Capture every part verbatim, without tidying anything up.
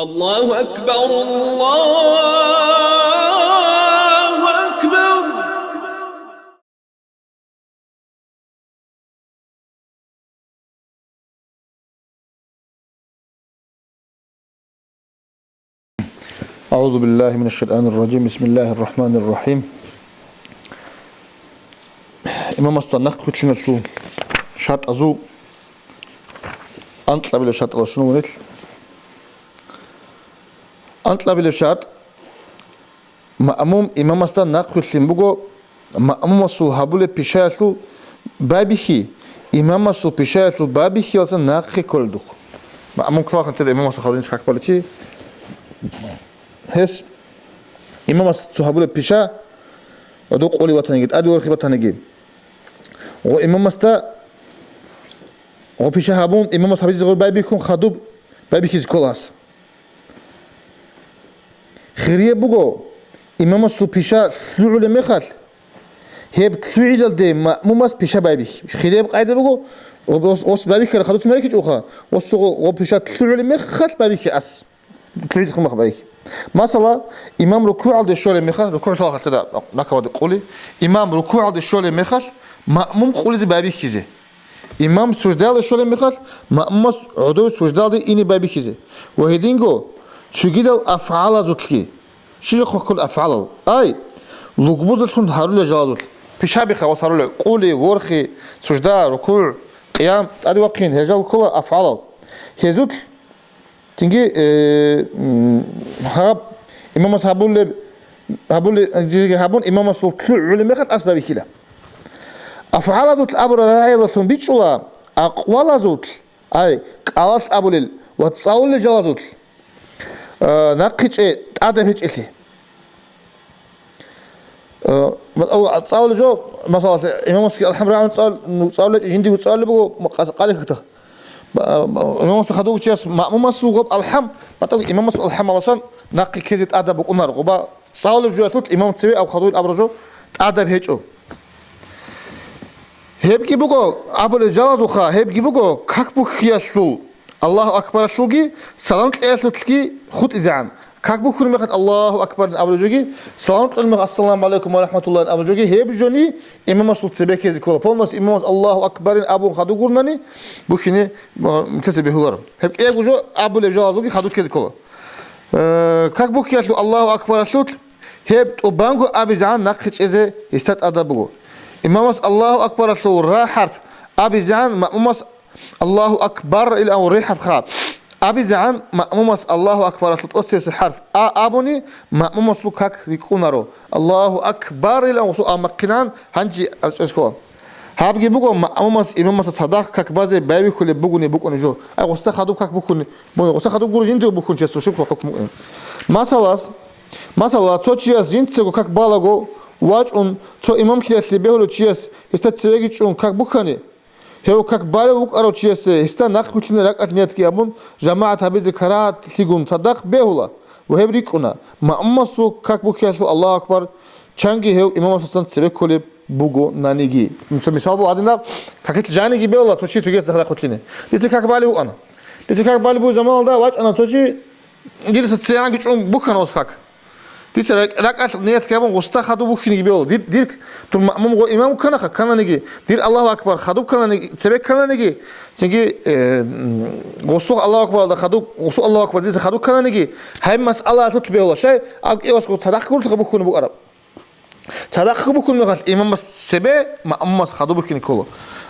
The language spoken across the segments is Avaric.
الله أكبر، الله أكبر. أعوذ بالله من الشيطان الرجيم. بسم الله الرحمن الرحيم. Имамасда нахъвилълъиналъул шартӀазул анкьабилеб шартӀалда щун вунел. Анкьабилеб шартӀ: маъмум имамасда нахъвилълъин буго, маъмумасул гьабулеб пишаялъул байбихьи имамасул пишаялъул байбихьиялдаса нахъе кколелдухъ. Маъмум кколаха теда имамасда хадуб как баличи, гьес имамас цо гьабулеб пиша, гьадур къулев ватаниги, тӀаде ворхи батаниги, гъо имамасда гъо пиша гьабун, имамас гьабизе гъо байбихьун хадуб байбихьизе кколас. Хирияб буго, имамасул пиша лъугӀулеб мехалъ, гьеб лъугӀиналде маъмумас пиша байбихьи. Хирияб къайда буго, ос, ос байбихьараб хадуц ма бихьичӀоха, ос гъо, гъо пиша лъугӀулеб мехалъ байбихьи ас. ЛъугӀизе хъумахъ байбихьи. Масала, имам рукугӀалде щолеб мехалъ, рукугӀ лъалхалъ теда нахъабаде къули, имам рукугӀалде щолеб мехалъ, маъмум къулизе байбихьизе. Имам суждалде щолеб мехалъ, маъмумас гӀодов суждалде ине байбихьизе ва гьединго цогидал афгӀалазулъги. Щиб хъвахъун афгӀалал? Ай, лугбузалъун гьарулел жалазулъ. Пишабиха ва гьарулел: къули, ворхи, сужда, рукугӀ, къиям, тӀаде вахъин, гьел жал ккола афгӀалал. Гьезулъ Цинги, э, м, гьаб, имамас гьабулеб, гьабулеб, жеги гьабун, имамасул лъугӀулеб мехалъ ас байбихьила. АфгӀалазулъ абураб рагӀиялдалъун бичӀчӀула акъвалазулъ, ай, кӀалалъ абулел ва цӀалулел жалазулъ, э, нахъе чӀей тӀадаб гьечӀелъи. Э, ма-, ав-, цӀалулел жо, масала, имамасги алхӀам рагӀун цӀал-, ну, цӀалулел, жиндиего цӀалулеб буго, ма-, къас-, къалихьатах. Ба-, ба-, имамасда хадув чияс маъмумасул гъоб алхӀам, батӀаго имамасул алхӀамаласан нахъе ккезе тӀадаб букӀунар. Гъоба цӀалулеб жоялъулъ имам цеве аб хадув абураб жо тӀадаб гьечӀо. Гьебги буго, абулел жалазулха, гьебги буго, как бухьиялъул, Аллагьу акбаралъулги, салам кьеялъулъги хутӀизегӀан. Как бухьун мехалъ Аллагьу акбарин абулел жоги, салам кьун мехалъ ассаламу гӀалайкум ва рахӀматуллагьин абулел жоги, гьеб жони имамасул цебе ккезе ккола. Полностью имамас Аллагьу акбарин абун хадув гурнани, бухьине, м, ккезе бегьуларо. Гьеб кӀиябго жо абулеб жалазулги хадув ккезе ккола. Э, как бухьиялъул Аллагьу акбаралъулъ, гьеб тӀубанго абизегӀан нахъе чӀезе гьесда тӀадаб буго. Имамас Аллагьу акбаралъул ра хӀарп абизегӀан маъмумас Аллагьу акбар илан ре хӀарпха абизегӀан, маъмумас Аллагьу акбаралъул тӀоцебесеб хӀарп а абуни, маъмумасул как рикӀкӀунаро. Аллагьу акбар илан гъусу аммахъинан гьанже арчӀезго. Гьабги буго, маъмумас имамасда цадахъ как базе байбихьулеб бугони букӀунеб жо. Ай, гъусда хадуб как бухьун, бу-, гъусда хадуб гуро жиндиего бухьун чиясул щиб хӀукму. Масалас, масала, цо чияс жинцаго как балаго вачӀун, цо имамлъиялъе бегьулев чияс гьесда цевеги чӀун как бухьани, гьев как балев вукӀарав чиясе гьесда нахъвилълъине ракӀалъ ниятги абун, жамагӀат гьабизе карагьатлъигун цадахъ бегьула ва гьеб рикӀкӀуна, маъмумасул как бухьиялъул Аллагьу акбар чанги гьев имамасдасан цебе кколеб бугонаниги. Мисал, мисал буго гьадинаб, какилъ жаниги бегьула цо чи цогиясда нахъвилълъине. Дица как балев вукӀана. Дица как балев бугеб заманалда вачӀана цо чи, дица цеянги чӀун бухьана ос как. Дица ракӀ-, ракӀалъ ният гьабун, гъусда хадуб бухьинеги бегьула. Дир, дир, дун маъмум гъо имам кканаха, ккананиги, дир Аллагьу акбар хадуб ккананиги, цебе ккананиги, цинги, э, м, гъусул Аллагьу акбаралда хадуб, гъусул Аллагьу акбар дица хадуб ккананиги, гьай масъалаялъулъ бегьула. Щай, алкӀевасго цадахъ гурлъа бухьун букӀараб. Цадахъ бухьун мехалъ имамас цебе, маъмумас хадуб бухьине ккола.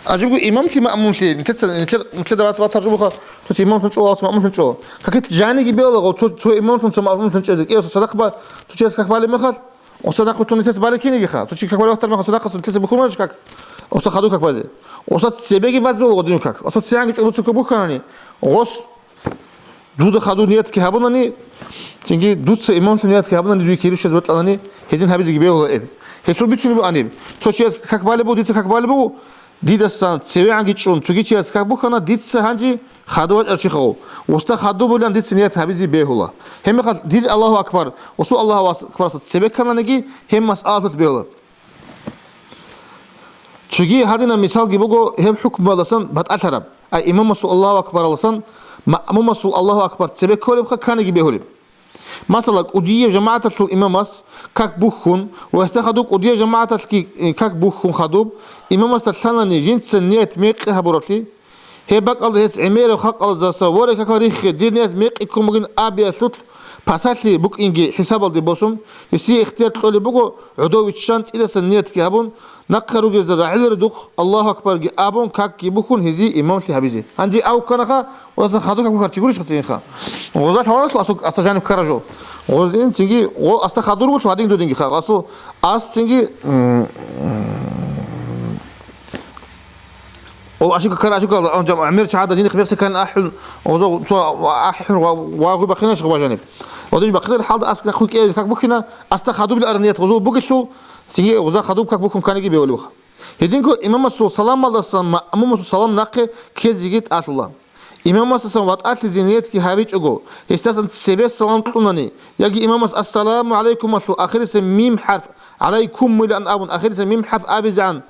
Ажибго имамлъи маъмумлъи, нилъеца, нилъер, нилъеда бат-, батаржу буха, цо чи имамлъун чӀола, цо маъмумлъун чӀола. Какит жаниги бегьула, цо, цо имамлъун, цо маъмумлъун чӀезе. КӀиявас цадахъ ба-, цо чияс как балеб мехалъ, ос цадахъ бутун нилъеца баликинигиха. Цо чи как балеб ватар мехалъ, цадахъ нилъеца бухьун как. Ос хадуб как базе. Ос цебеги базе бегьула гъодинив как. Ос цеянги чӀун цо бухьанани. Ос Дуда хадур ниятги гьабунани, цинги дуца имамлъун ниятги гьабунани, дуе кирив щвез батӀанани, гьедин гьабизеги бегьула эб. Гьелъул бицунеб буго гьаниб. Цо чияс как балеб буго, дица как балеб буго, дидасан цевегӀанги чӀун, цоги чияс как бухьана, дица гьанже хадув вачӀарав чи хадув. Устда хадуб бугилан дица ният гьабизе бегьула. Гьебмехалъ дир Аллагьу акбар, усул Аллагьу акбарасда цебе ккананиги, гьеб масъалалъулъ бегьула. Цоги гьадинаб мисалги буго гьеб хӀукмуялдасан батӀалъараб. Ай, имамасул Аллагьу акбаралдасан Маъмумасул Аллагьу акбар цебе кколебха, каниги бегьулеб. Масала, кӀудияб жамагӀаталъул имамас как бухьун ва гьесда хадуб кӀудияб жамагӀаталъги, э, как бухьун хадуб, имамасда лъанани жинца ният мекъи гьабуравлъи, гьеб бакӀалда гьес гӀемераб халкъалдаса: «Воре, какал риххе, дир ният мекъи ккун бугин», абиялъулъ пасалъи букӀинги хӀисабалде босун, гьесие ихтияр кьолеб буго гӀодов виччан цӀидасан ниятги гьабун, нахъа ругезда рагӀуларедухъ Аллагьу акбарги абун, какги бухьун гьезие имамлъи гьабизе. Гьанже аб кканаха, ва аса хадур как бухьарчи гурищ хацинха. Гъоза лъаларалъул асу аса жаниб ккара жо. Гъозин цинги гъо аста хадур гулъу гьадин дудинги ха. Асу ас цинги, м, О, ашука кара, ашука, он жам амир чагьада дин хмехсе кан ахун, озо цо ахун ва, ва губа хинаш губа жаниб. Один бахир халда аскна хуй кев как бухина, аста хадуб ил арният гъозо бугилъул, цинги гъоза хадуб как бухун каниги беулух. Гьединго имамасул саламалдасан маъмумасул салам нахъе кезиги тӀалъула. Имамасасан ватӀалъизе ниятги гьабичӀого, гьесдасан цебе салам кьунани, яги имамас «Ассаламу гӀалайкумалъул» ахириса мим хӀарф, «гӀалайкумилан» абун, ахириса мим хӀарф абизегӀан,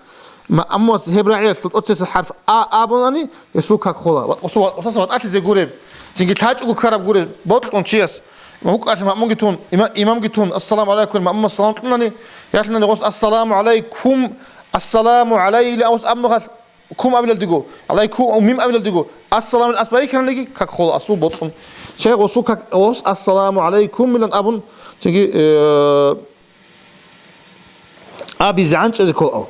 ма-, амма гьеб рагӀиялъул тӀоцеса хӀарф «а» абунани, гьесул как хола. Ва-, ва-, ватӀалъизе гуреб, цинги лъачӀого ккараб гуреб, бокьун чияс, ма-, вукӀалъи маъмунги тун, има-, имамги тун, «Ассаламу гӀалайкум», маъмумас салам кьунани, ялъунани гъос «Ассаламу гӀалайкум», «Ассаламу гӀалайла» гъос абнухъалъ, кум абилалдего, гӀалайкум, мим абилалдего, ассаламул асбайиканалиги как хола асул бокьун. Чай гъосул как, гъос «Ассаламу гӀалайкумилан» абун, цинги, э, абизе гӀанчӀезе ккола.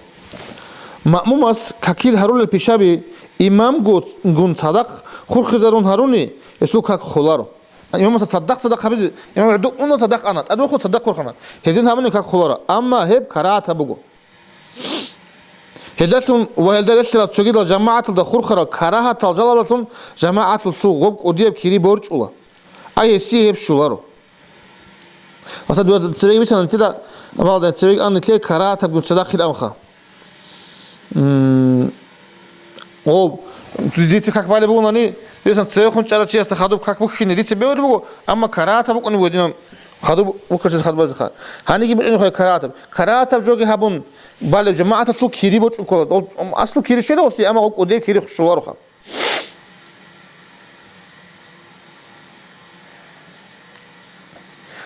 Маъмумас какил гьарулел пишаби имамгун цадахъ хурхизарун гьаруни, гьесул как холаро. Имамаса цадахъ-цадахъ гьабизе, имам гӀуду уна цадахъ ана, тӀадвахъун цадахъ хурхана. Гьедин гьабуни как холаро, амма гьеб карагьатаб буго. Гьелдалъун ва гьелда релълъарал цогидал жамагӀаталда хурхарал карагьатал жалалдалъун жамагӀаталъул гъоб кӀудияб кири борчӀула. Ай гьесие гьеб щоларо. Масала, дуе цевеги бицана нилъеда, амалда цевеги ан нилъее карагьатабгун цадахъил амха. М, О, дица как балеб бугони, дица цевехун чӀарав чиясда хадуб как бухьине дица бегьулеб буго, амма карагьатаб букӀунеб буго динан хадуб бухьарчиясда хадуб базеха. Гьаниги букӀине хъвай карагьатаб. Карагьатаб жоги гьабун балеб жамагӀаталъул кири бочӀун ккола. Ол, ам, аслу кири щолеб гъоси, амма гъоб кӀудей кири щолароха.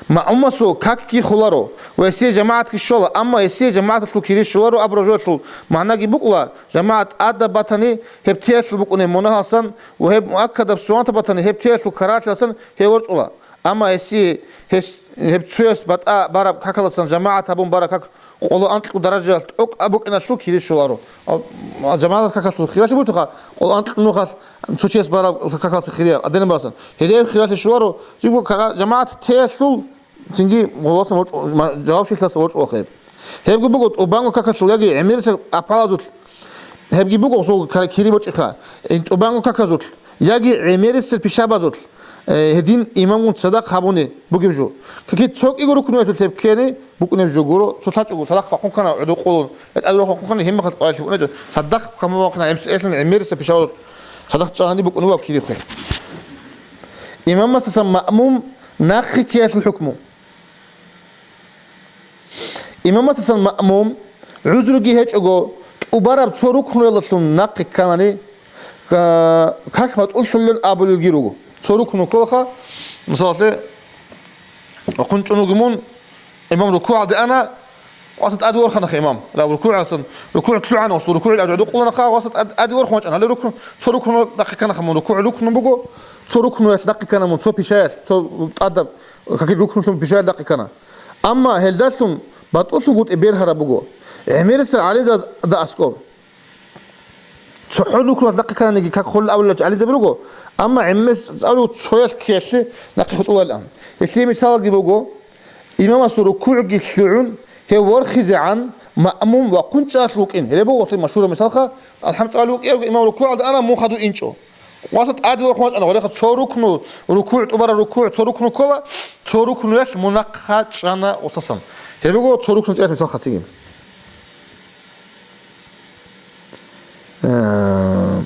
Маъмумасул какги холаро ва гьесие жамагӀатги щола, амма гьесие жамагӀаталъул кири щоларо абураб жоялъул магӀнаги букӀула, жамагӀат тӀадаб батани, гьеб теялъул букӀунеб мунагьалсан ва гьеб муаккадаб суннатаб батани, гьеб теялъул карагьаталъасан гьев ворчӀула. Амма гьесие гьес, гьеб цояс батӀа бараб какаласан жамагӀат гьабун бараб как къоло анкьго даражаялъ тӀокӀаб букӀиналъул кири щоларо. А, а, жамагӀат какалъул хиралъи бутуха, къоло анкьго нухалъ цо чияс бараб какалъе хириял, аденаб баласан. Гьеле гьеб хиралъи щоларо, жибго кара-, жамагӀат теялъул цинги гъолосан ворчӀ-, ма-, жавабщиклъаса ворчӀулахъе. Гьебго буго тӀубанго какалъул яги гӀемерисеб апалазулъ. Гьебги буго гъосул кара-, кири бочӀиха. Ин тӀубанго каказулъ, яги гӀемерисел пишабазулъ, э, гьедин имамгун цадахъ гьабуни бугеб жо. Каки цо кӀиго рукнуялъул гьеб ккени букӀунеб жо гуро, цо лъачӀого цадахъ вахъун ккана гӀодов къолун, гьетӀадурахъ вахъун ккана гьимахъалъ къварилъи букӀунеб жо, цадахъ камал вахъина гӀемцӀ-, гӀемерисел пишабазулъ цадахъ чӀалани букӀунеб кири хъе. Имамасасан маъмум нахъе ккеялъул хӀукму. Имамасасан маъмум, гӀузруги гьечӀого, тӀубараб цо рукнуялдалъун нахъе кканани, ка-, как батӀуллъулин абулелги руго. Цо рукну кколаха, мисалалъе, хъунчӀун вуго мун, имам рукугӀалде ана, васа тӀаде ворханаха имам. Ра рукугӀасан, рукугӀ лъугӀана, васа рукугӀил гӀажу дукъуланаха, васа тӀад-, тӀаде ворхун вачӀана. Гьале рукну, цо рукну нахъе кканаха мун, рукугӀ рукну буго, цо рукнуялъ нахъе ккана мун, цо пишаялъ, цо тӀадаб, какил рукнулъун пишаялъ нахъе ккана. Амма гьелдалъун батӀулъугутӀи бергьараб буго. ГӀемерисел гӀалимзабазда аскӀоб. ЦохӀо рукнулъ нахъе ккананиги как холел абулел гӀалимзаби руго, амма гӀемерисел цӀалугу цоялъ ккеялъе нахъе хутӀулаилан. Гьелъие мисалги буго, имамасул рукугӀги лъугӀун, гьев ворхизегӀан маъмум вахъун чӀалъ вукӀин. Гьеле буго машгьураб мисалха, алхӀам цӀалугу вукӀиявго имам рукугӀалда ана, мун хадув инчӀо. Васа тӀаде ворхун вачӀана, гъорехъа цо рукну, рукугӀ, тӀубараб рукугӀ, цо рукну ккола, цо рукнуялъ мун нахъа чӀана усасан. Гьеб буго цо рукну чӀиялъ мисал хъацӀиги. Э,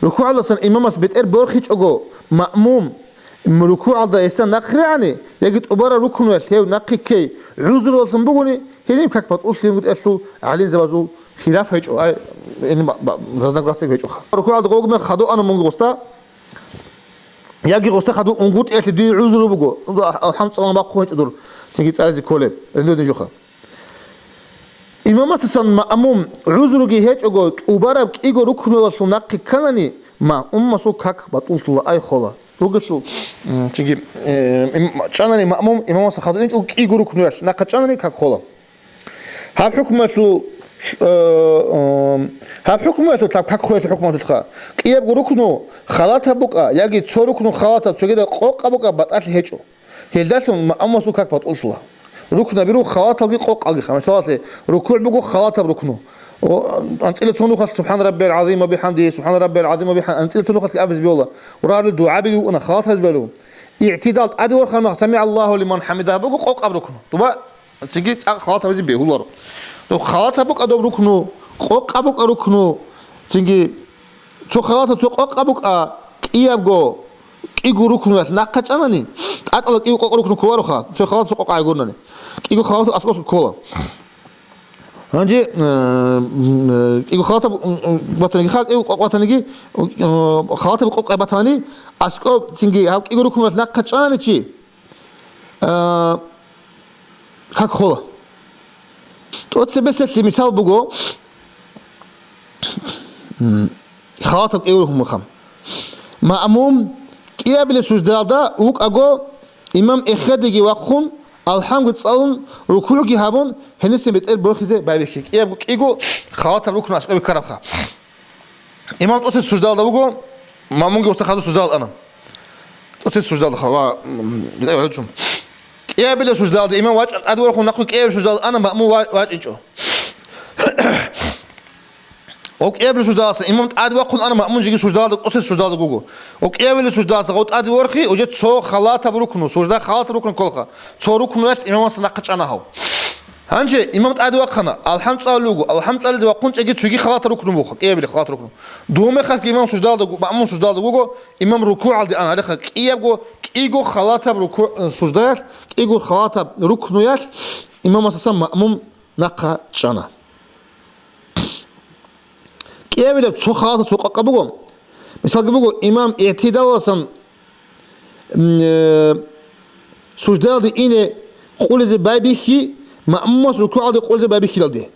рукугӀалдасан имамас бетӀер борхичӀого, маъмум, м, рукугӀалда гьесда нахъригӀани, яги тӀубараб рукнуялъ гьев нахъе ккей гӀузрулалъун бугони, гьениб как батӀуллъингутӀелъул гӀалимзабазул хилаф гьечӀо, ай, гьениб ба-, ба-, разногласие гьечӀоха. РукугӀалда гъогмех хадув ана мунги гъосда, Яги гъосда хадуб унгутӀиялъе дуе гӀузру буго, алхӀам цӀалун бахъун гьечӀо дур, цинги цӀализе кколеб, гьелдодин жоха. Имамасдасан маъмум гӀузруги гьечӀого, тӀубараб кӀиго рукнулалъул нахъе кканани, маъмумасул как батӀуллъула, ай хола. Ругелъул, м, цинги, э, им-, чӀанани маъмум имамасда хадуб инчӀого кӀиго рукнулъ нахъе чӀанани как хола. Гьаб хӀукмуялъул, э, м, гьаб хӀукмуялъул, гьаб как холелъул хӀукмуялъулха, кӀиябго рукну халатаб букӀа яги цо рукну халатаб цогидал къокъаб букӀа батӀалъи гьечӀо. Гьелдалъун маъмумасул как батӀуллъула. Рукнабиру халаталги къокъалгиха. Мисалалъе, рукугӀ буго халатаб рукну. О, анцӀила цо нухалъ «Субхана раббиял гӀазим ва бихӀамдигьи, субхана раббиял гӀазим ва бихӀам-», анцӀила цо нухалъги абизе бегьула. Ура гьарулел дугӀабиги букӀуна, халатабизе бегьула. ИгӀтидал тӀаде вархармах «СамигӀаллагьу лиман хӀамидагь» буго къокъаб рукну. Дуба Цинги цӀакъ халатабизе бегьуларо. Ну, халатаб букӀа доб рукну, къокъаб букӀа рукну, цинги цо халатаб цо къокъаб букӀа, кӀиябго, кӀиго рукнулъ нахъа чӀанани, тӀатӀала кӀиго къокъ рукну кколароха, цо халатаб цо къокъ гӀайгурнани. КӀиго халатаб аскӀос ккола. Гьанже, э, м, э, кӀиго халатаб, м, м, батаниги, ха-, кӀиго къокъ батаниги, э, халатаб къокъ батани, аскӀоб цинги гьаб кӀиго рукнулъ нахъа чӀанани чи, А, как хола. ТӀоцебесеб мисал буго, м, халатаб кӀиявулехун мухъан. Маъмум кӀиабилеб суждаялда вукӀаго, имам эхедеги вахъун, алхӀамги цӀалун, рукугӀги гьабун, гьениса бетӀер борхизе байбихьи. КӀиябго кӀиго халатаб рукну аскӀобе ккарабха. Имам тӀоцебесеб суждалда вуго, маъмумги устахадул суждалда ана. ТӀоцебесеб суждалда ха-, ва, м, гӀолчӀун. КӀиабилеб суждалда имам вачӀа-, тӀадвархун нахъе кӀиабилеб суждалда ана, маъмум ва-, вачӀинчӀо. Ва кӀиабилеб суждалдаса имам тӀадвахъун ана, маъмум жеги суждалда, тӀоцебесеб суждалда вуго. Ва кӀиабилеб суждалдаса гъов тӀадвархи, уже цо халатаб рукну, сужда халатаб рукну кколха. Цо рукну ялъ имамасда нахъа чӀана гьав. Гьанже имам тӀаде вахъана, алхӀам цӀалулев вуго, алхӀам цӀализе вахъун чӀеги цоги халатаб рукну буго, кӀиабилеб халатаб рукну. Дун мехалъги имам суждалда вуго, маъмум суждалда вуго, имам рукугӀалде ана, гьалеха кӀиябго, кӀиго халатаб руку-, э, суждаялъ, кӀиго халатаб рукнуялъ имамасдасан маъмум нахъа чӀана. КӀиабилеб цо халатаб цо къокъаб буго. Мисалги буго, имам игӀтидалалдасан, м, э, суждаялде ине къулизе байбихьи, маъмумас рукугӀалде къулизе байбихьилалде.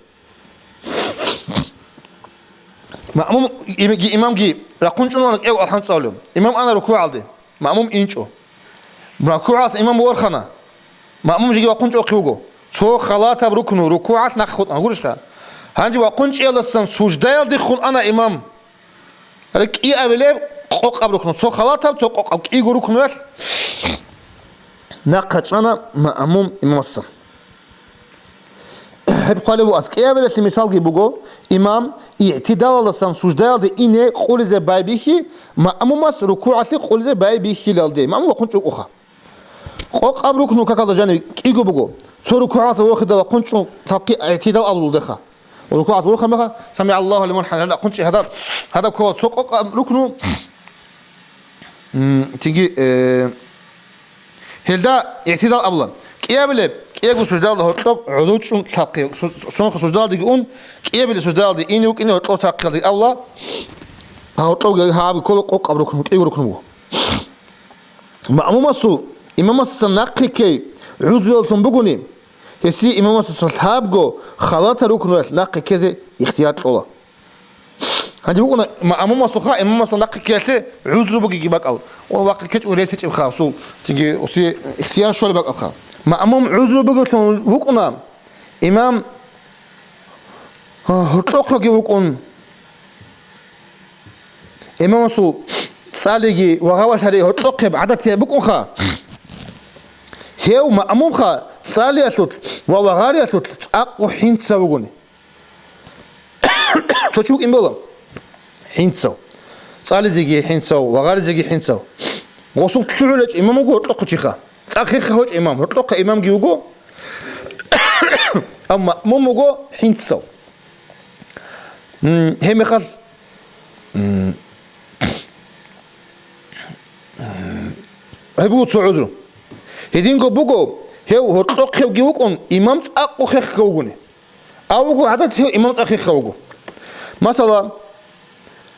Маъмум им-, имамги рахъун чӀун вана кӀиго алхӀам цӀалулев. Имам ана рукугӀалде. Маъмум инчӀо. РукугӀалдаса имам ворхана. Маъмум жеги вахъун чӀохъе вуго. Цо халатаб рукну рукугӀалъ нахъе хутӀана, гурищха? Гьанже вахъун чӀеялдасан суждаялдехун ана имам. КӀиабилеб къокъаб рукну. Цо халатаб, цо къокъаб. КӀиго рукнуялъ нахъа чӀана маъмум имамасдасан. Гьеб хъвалев вуго, аскӀиябилалъе мисалги буго, имам игӀтидалалдасан суждаялде ине къулизе байбихьи, маъмумас рукугӀалъе къулизе байбихьилалде. Маъмум вахъун чӀукӀуха. Къокъаб рукну какалда жанив кӀиго буго. Цо рукугӀалдаса ворхида вахъун чӀун лъабкъи игӀтидал абулулдеха. РукугӀалдаса ворхана меха, «СамигӀаллагьу лиман хӀамидагь», вахъун чӀи гьадаб, гьадаб ккола цо къокъаб рукну. М, цинги, э, гьелда игӀтидал абула. КӀиабилеб, кӀиябго суждалда гьоркьоб гӀодов чӀун лъабкъи, су-, сунха суждалдеги ун, кӀиябилеб суждалде ине вукӀине гьоркьоб лъабкъиялдеги абула, гьоркьобги гьабги ккола къокъаб рукну, кӀиго рукну буго. Маъмумасул имамасдасан нахъе ккей гӀузруяллъун бугони, гьесие имамасдасан лъабго халатаб рукнуялъ нахъе ккезе ихтияр кьола. Гьанже букӀуна ма-, маъмумасухъа имамасдасан нахъе ккеялъе гӀузру бугеги бакӀал. Ва вахъи ккечӀого рес гьечӀебха асул, цинги усе ихтияр щолеб бакӀалха. Маъмум гӀузру бугелъун вукӀуна, имам, а, гьоркьохъеги вукӀун, имамасул цӀалиги ва гъавашари гьоркьохъеб гӀадатияб букӀунха, гьев маъмумха цӀалиялъулъ ва вагъариялъулъ цӀакъго хӀинцав вугони. Цо чи вукӀин бола. ХӀинцав. ЦӀализеги хӀинцав, вагъаризеги хӀинцав. Гъосул лъугӀулечӀо имам вуго гьоркьохъе чиха. ЦӀакъ хехха гьочӀо имам, гьоркьохъа имамги вуго. Амма маъмум вуго хӀинцав. М, гьеб мехалъ, м, гьеб буго цо гӀузру. Гьединго буго, гьев гьоркьохъевги вукӀун, имам цӀакъго хехха вугони. Авго гӀадат гьев имам цӀакъ хехха вуго. Масала,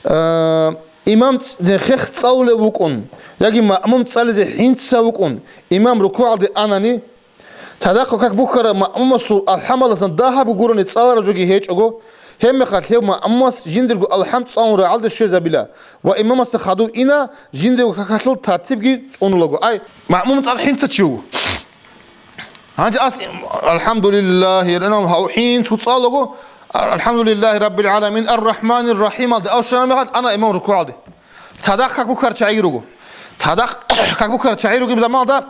э, Имам ц-, хех цӀалулев вукӀун, яги маъмум цӀализе хӀинца вукӀун, имам рукугӀалде анани, цадахъ как бухьараб маъмумасул алхӀамалдасан дагьабго гурони цӀалараб жоги гьечӀого, гьебмехалъ гьев маъмумас жиндирго алхӀам цӀалун рагӀалде щвезабила ва имамасда хадув ина, жиндирго какалъул тартибги цӀунулаго. Ай, маъмум цӀакъ хӀинца чи вуго. Гьанже ас, алхӀамдулиллагьи, гьав хӀинц вуцӀалаго, алхӀамдулиллагьи раббил гӀаламин, ар-рахӀманир рахӀималде ав щвараб мехалъ ана имам рукугӀалде. Цадахъ как бухьарал чагӀиги руго. Цадахъ как бухьарал чагӀи ругеб замалда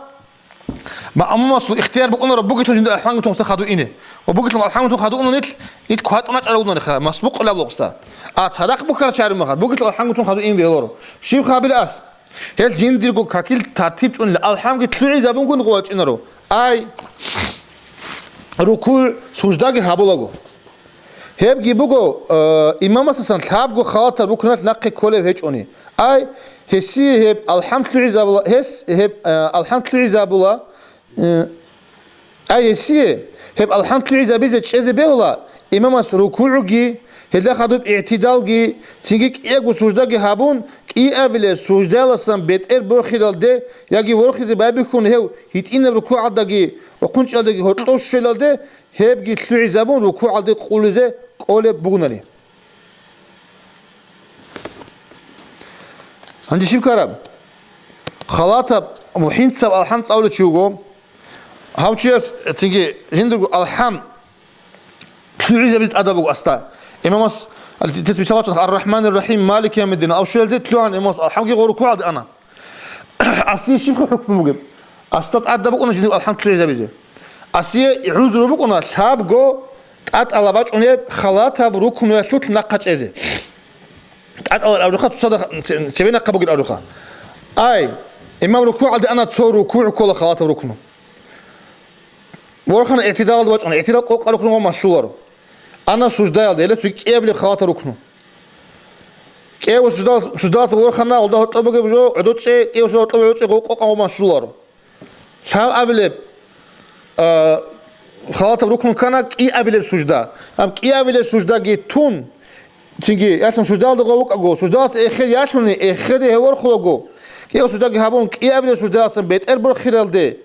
маъмумасул ихтияр букӀунаро бугелъул жинда алхӀамги тун гьесда хадув ине. Ва бугелъул алхӀамги тун хадув унанилъ, ил кватӀун рачӀарав унариха, масбукъулаб лохъста. А цадахъ бухьарал чагӀи ругеб мехалъ, бугелъул алхӀамги тун хадув ин бегьуларо. Щиб хабил ас? Гьел жиндирго какил тартиб чӀунила, алхӀамги лъугӀизабунгун гъувачӀинаро. Ай, рукугӀ, суждаги гьабулаго. Гьебги буго, э, имамасдасан лъабго халатаб рукуналъ нахъе кколев гьечӀони. Ай, гьесие гьеб алхӀам лъугӀизабула, гьес гьеб, э, алхӀам лъугӀизабула, э, Ай гьесие гьеб алхӀам лъугӀизабизе чӀезе бегьула, имамас рукугӀги, гьелда хадуб игӀтидалги, цинги кӀиябго суждаги гьабун, кӀиабилеб суждаялдасан бетӀер борхиралде яги ворхизе байбихьун гьев гьитӀинаб рукугӀалдаги ва хъунчӀалдаги гьоркьов щвелалде, гьебги лъугӀизабун рукугӀалде къулизе кӀолеб бугунани. Гьанже щиб ккараб? Халатаб, мухӀинцаб алхӀам цӀалулев чи вуго. Гьав чияс цинги жиндирго алхӀам лъугӀизабизе тӀадаб буго асда. Имамас, ал-, тес мисал бачӀана, Ар-Рахманир Рахим, Малики Ямиддин, ав щвелалде лъугӀан имамас алхӀамги гъо рукугӀалде ана. Асие щибха хӀукму бугеб? Асда тӀадаб букӀуна жиндир алхӀам лъугӀизабизе. Асие гӀузру букӀуна лъабго тӀатӀала бачӀунеб халатаб рукнуялъулъ нахъа чӀезе. ТӀатӀала абжуха, цоцазда ц-, цебе нахъа бугел абжуха. Ай, имам рукугӀалде ана, цо рукугӀ ккола халатаб рукну. Ворхана игӀтидалалда вачӀуна, игӀтидал къокъа рукну ва малъуларо. Ана суждаялда, гьеле цоги кӀиабилеб халатаб рукну. КӀиявго суждал-, суждаласа ворхана, гъолда гьоркьоб бугеб жо, гӀодов чӀей, кӀиявго суждал гьоркьоб гьечӀого къокъа ва малъуларо. Лъабабилеб, а, халатаб рукну ккана кӀиабилеб сужда. Гьаб кӀиабилеб суждаги тун, цинги ялъун суждалда гъов вукӀаго, суждаласа эхеде ялъуни, эхеде гьев ворхулаго, кӀиябго суждаги гьабун, кӀиабилеб суждаласан бетӀер борхиралде,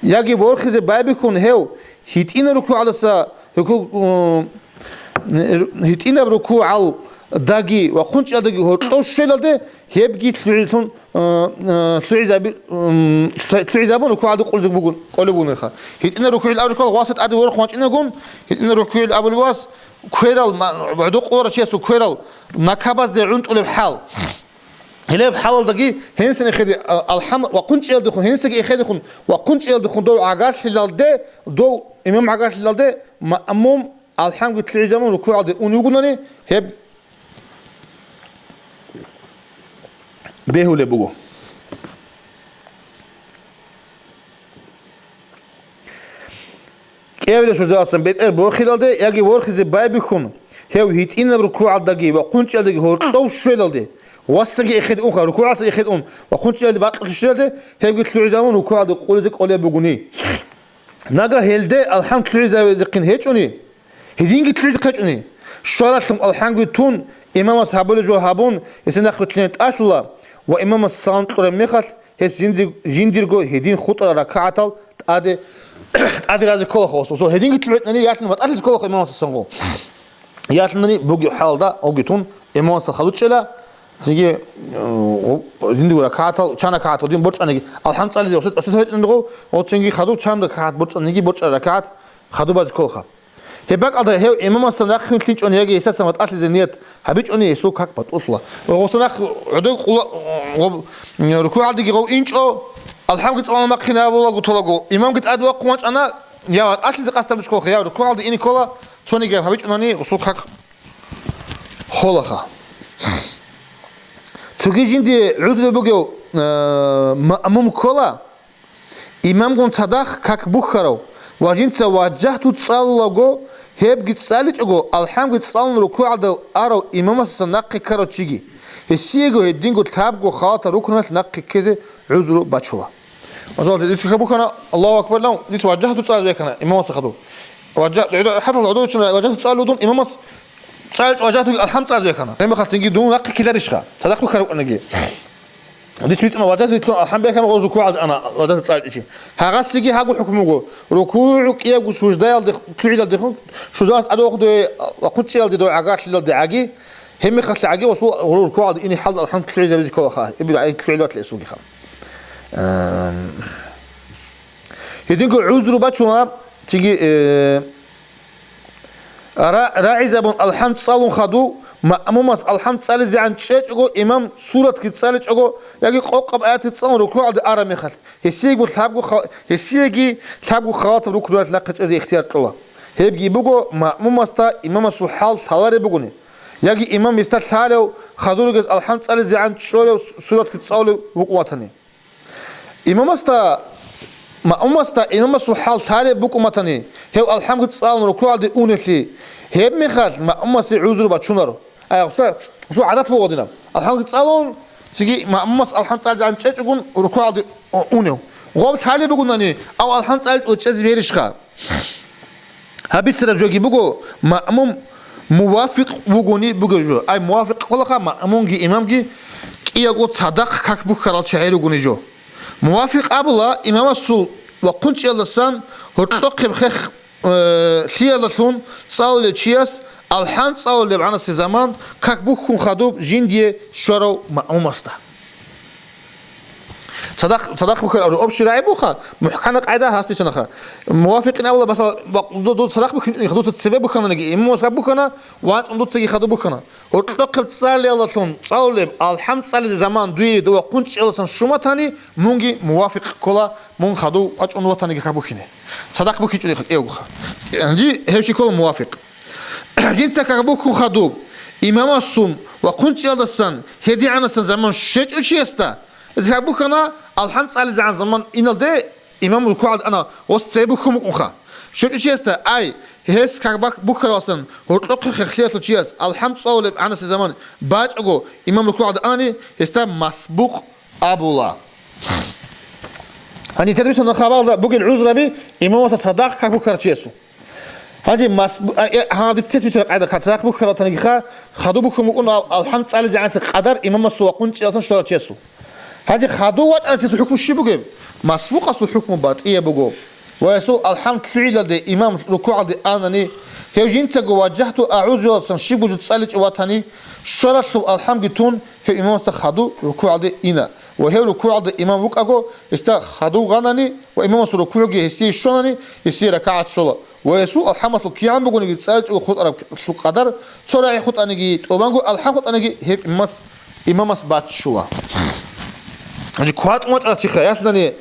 яги борхизе байбихьун гьев гьитӀина рукугӀалдаса, рукугӀ-, гьитӀинаб рукугӀалдаги ва хъунчӀалдаги гьоркьов щвелалде, гьебги лъугӀизлъун, э, э, лъугӀизаби-, м, лъу-, лъугӀизабун рукугӀалде къулзе бугун, кӀолеб бугунарха. ГьитӀина рукугӀил абулеб ккола, васда тӀаде ворхун вачӀинагун, гьитӀина рукугӀил абулеб вас, кверал, ма-, гӀодов къуларав чиясул кверал накабазде гӀунтӀулеб хӀал. Гьелеб хӀалалдаги гьенсин эхеде, а, алхӀам ва хъунчӀиялдехун, гьенсаги эхедехун ва хъунчӀиялдехун дов гӀагарлъилалде, дов имам гӀагарлъилалде, маъмум алхӀамги лъугӀизабун рукугӀалде ун вугунани, гьеб бегьулеб буго. КӀиабилеб суждаласан бетӀер борхиралде яги ворхизе байбихьун, гьев гьитӀинаб рукугӀалдаги ва хъунчӀалдаги гьоркьов щвелалде, васаги эхеде унха, рукугӀалдаса эхеде ун ва хъунчӀалде бакьулъе щвелалде, гьебги лъугӀизабун рукугӀалде къулизе кӀолеб бугуни. Нагагь гьелде алхӀам лъугӀизавезехъин гьечӀони, гьединги лъугӀизе хъечӀони, щваралъун алхӀамги тун, имамас гьабулеб жо гьабун, гьесие нахъ вилълъине тӀалъула ва имамас салам кьураб мехалъ, гьес жинди-, жиндирго гьедин хутӀарал ракагӀатал тӀаде, тӀаде разе кколаха ва гьединги лъугӀинани ялъун ватӀалъизе кколаха имамасдасан гъо. Ялъунани бугеб хӀалда гъоги тун имамасда хадучӀела, цинги, э, жиндирго ракагӀатал, чан ракагӀат гьедин борчӀаниги, алхӀам цӀализе осет, осет гьечӀони гъо, ва цинги хадуб чан ракагӀат борчӀаниги борчӀараб ракагӀат хадубазе кколаха. Гьеб бакӀалда гьев имамасда нахъ вилълъинчӀони яги гьесасан ватӀалъизе ният гьабичӀони, гьесул как батӀулъула. Ва гъосда нахъ гӀодов къула-, гъоб-, рукугӀалдеги гъов инчӀо, алхӀамги цӀалун махъине абулаго толаго, имамги тӀаде вахъун вачӀана, я ватӀалъизе къасд гьабичӀ кколаха, я рукугӀалде ине ккола, цониги гьабичӀунани гъосул как холаха. Цоги жинди гӀузру бугев, э, маъмум ккола, имамгун цадахъ как бухьарав ва жинца важжагьту цӀалулаго, гьебги цӀаличӀого, алхӀамги цӀалун рукугӀалда арав имамасдасан нахъе ккарав чиги, гьесиего гьединго лъабго халатаб рукуналъ нахъе ккезе гӀузру бачула. Масала, дица как бухьана, Аллагьу акбар лан, дица важжагьту цӀализе бекана имамасда хадуб. Важжа-, гӀуда-, хӀатта гӀодов вачӀана, важжагьту цӀалулев вугин имамас, ЦӀалчӀ ваджагьтуги алхӀам цӀализе бахана. Гьеб мехалъ цинги дун нахъе ккеларищха? Цадахъ бухьараб кӀанги. Дицин битӀун ваджагьту дитлъун алхӀам бахана, гъоз рукугӀалде ана ваджагьту цӀалчӀичи. Гьагъасиги гьагу хӀукму буго. РукугӀу кӀиябго суждаялде, лъугӀиналдехун, шузалас тӀаде вахъун дой вахъун чӀиялде дой гӀагарлъилалде гӀаги, гьеб мехалъ гӀаги гъосул рукугӀалде ине хӀалда алхӀам лъугӀизабизе кколаха. Гьеб лъугӀи батлъи эсулгиха. Эм, Гьединго гӀузру бачуна, цинги, э, ра-, рагӀизабун алхӀам цӀалун хадув, маъмумас алхӀам цӀализегӀан чӀечӀого, имам суратги цӀаличӀого, яги къокъаб аятги цӀалун рукугӀалде араб мехалъ, гьесиего лъабго ха-, гьесиеги лъабго халатаб рукнуялъ нахъе чӀезе ихтияр кьола. Гьебги буго, маъмумасда имамасул хӀал лъалареб бугони, яги имам гьесда лъалев, хадур ругез алхӀам цӀализегӀан чӀолев, суратги цӀалулев вукӀун ватани. Имамасда, маъмумасда имамасул хӀал лъалеб букӀун батани, гьев алхӀамги цӀалун рукугӀалде унелъи, гьеб мехалъ маъмумасе гӀузру бачунаро. Ай, гъуса, гъусул гӀадат буго динаб. АлхӀамги цӀалун, цинги маъмумас алхӀам цӀализегӀан чӀечӀогун рукугӀалде у-, унев. Гъоб лъалеб бугунани, ав алхӀам цӀаличӀого чӀезе берищха? Гьаб бицараб жоги буго, маъмум мувафикъ вугони бугев жо. Ай, мувафикъ кколаха, маъмумги имамги кӀиялго цадахъ как бухьарал чагӀи ругони жо. Мувафикъ абула имамасул вахъун чӀиялдасан гьоркьохъеб хех, э, лъиялдалъун цӀалулев чияс алхӀам цӀалулеб гӀанасеб заман как бухьун хадуб жиндие щварав маъмумасда. Цадахъ, цадахъ бухьараб жо, общий рагӀи буха, мухӀкана къайда гьас бицанаха. Мувафикъин абула, масала, ва-, ду-, ду цадахъ бухьинчӀониха, дуца цебе бухьананиги, имамас гьаб бухьана, вачӀун дуцаги хадуб бухьана. Гьоркьохъеб цӀалиялдалъун цӀалулеб алхӀам цӀализе заман дуе дова къунчӀеласан щуматани, мунги мувафикъ ккола, мун хадув вачӀун ватаниги как бухьине. Цадахъ бухьинчӀониха кӀиявгоха. Гьанже гьев чи ккола мувафикъ. Жинца как бухьун хадуб, имамасун ва хъунчӀиялдасан гьедигӀанасан заман щвечӀев чиясда, гьеб как бухьана, алхӀам цӀализегӀан заман иналде имам рукугӀалде ана, гъос цебе бухьун букӀунха. ЩвечӀев чиясда, ай, гьес как бах-, бухьараласан гьоркьохъе хехлъиялъул чияс алхӀам цӀалулеб гӀанасеб заман бачӀаго имам рукугӀалде анани, гьесда масбукъ абула. Гьаниб тетбисана хабалда бугел гӀузраби имамасда цадахъ как бухьарав чиясул. Гьанже мас-, а, э, гьанже тетбисана къайда цадахъ бухьарав ватанигиха, хадуб бухьун букӀун ал-, алхӀам цӀализегӀанасеб къадар имамасул ва хъунчӀиялдасан щварав чиясул. Гьанже хадув вачӀарав чиясул хӀукму щиб бугеб? Масбукъасул хӀукму батӀияб буго. Ва гьесул алхӀам лъугӀиналде имам рукугӀалде анани, гьев жинцаго ваджагьту агӀузуялдасан щибго жо цӀаличӀев ватани, щваралъуб алхӀамги тун, гьев имамасда хадув рукугӀалде ина. Ва гьев рукугӀалде имам вукӀаго, гьесда хадув гъанани ва имамасул рукугӀги гьесие щванани, гьесие ракагӀат щола. Ва гьесул алхӀамалъул кигӀан бугониги цӀаличӀого хутӀараб къадар, цо рагӀи хутӀаниги, тӀубанго алхӀам хутӀаниги, гьеб имамас, имамас баччула. Гьанже кватӀун вачӀарав чиха, ялъани,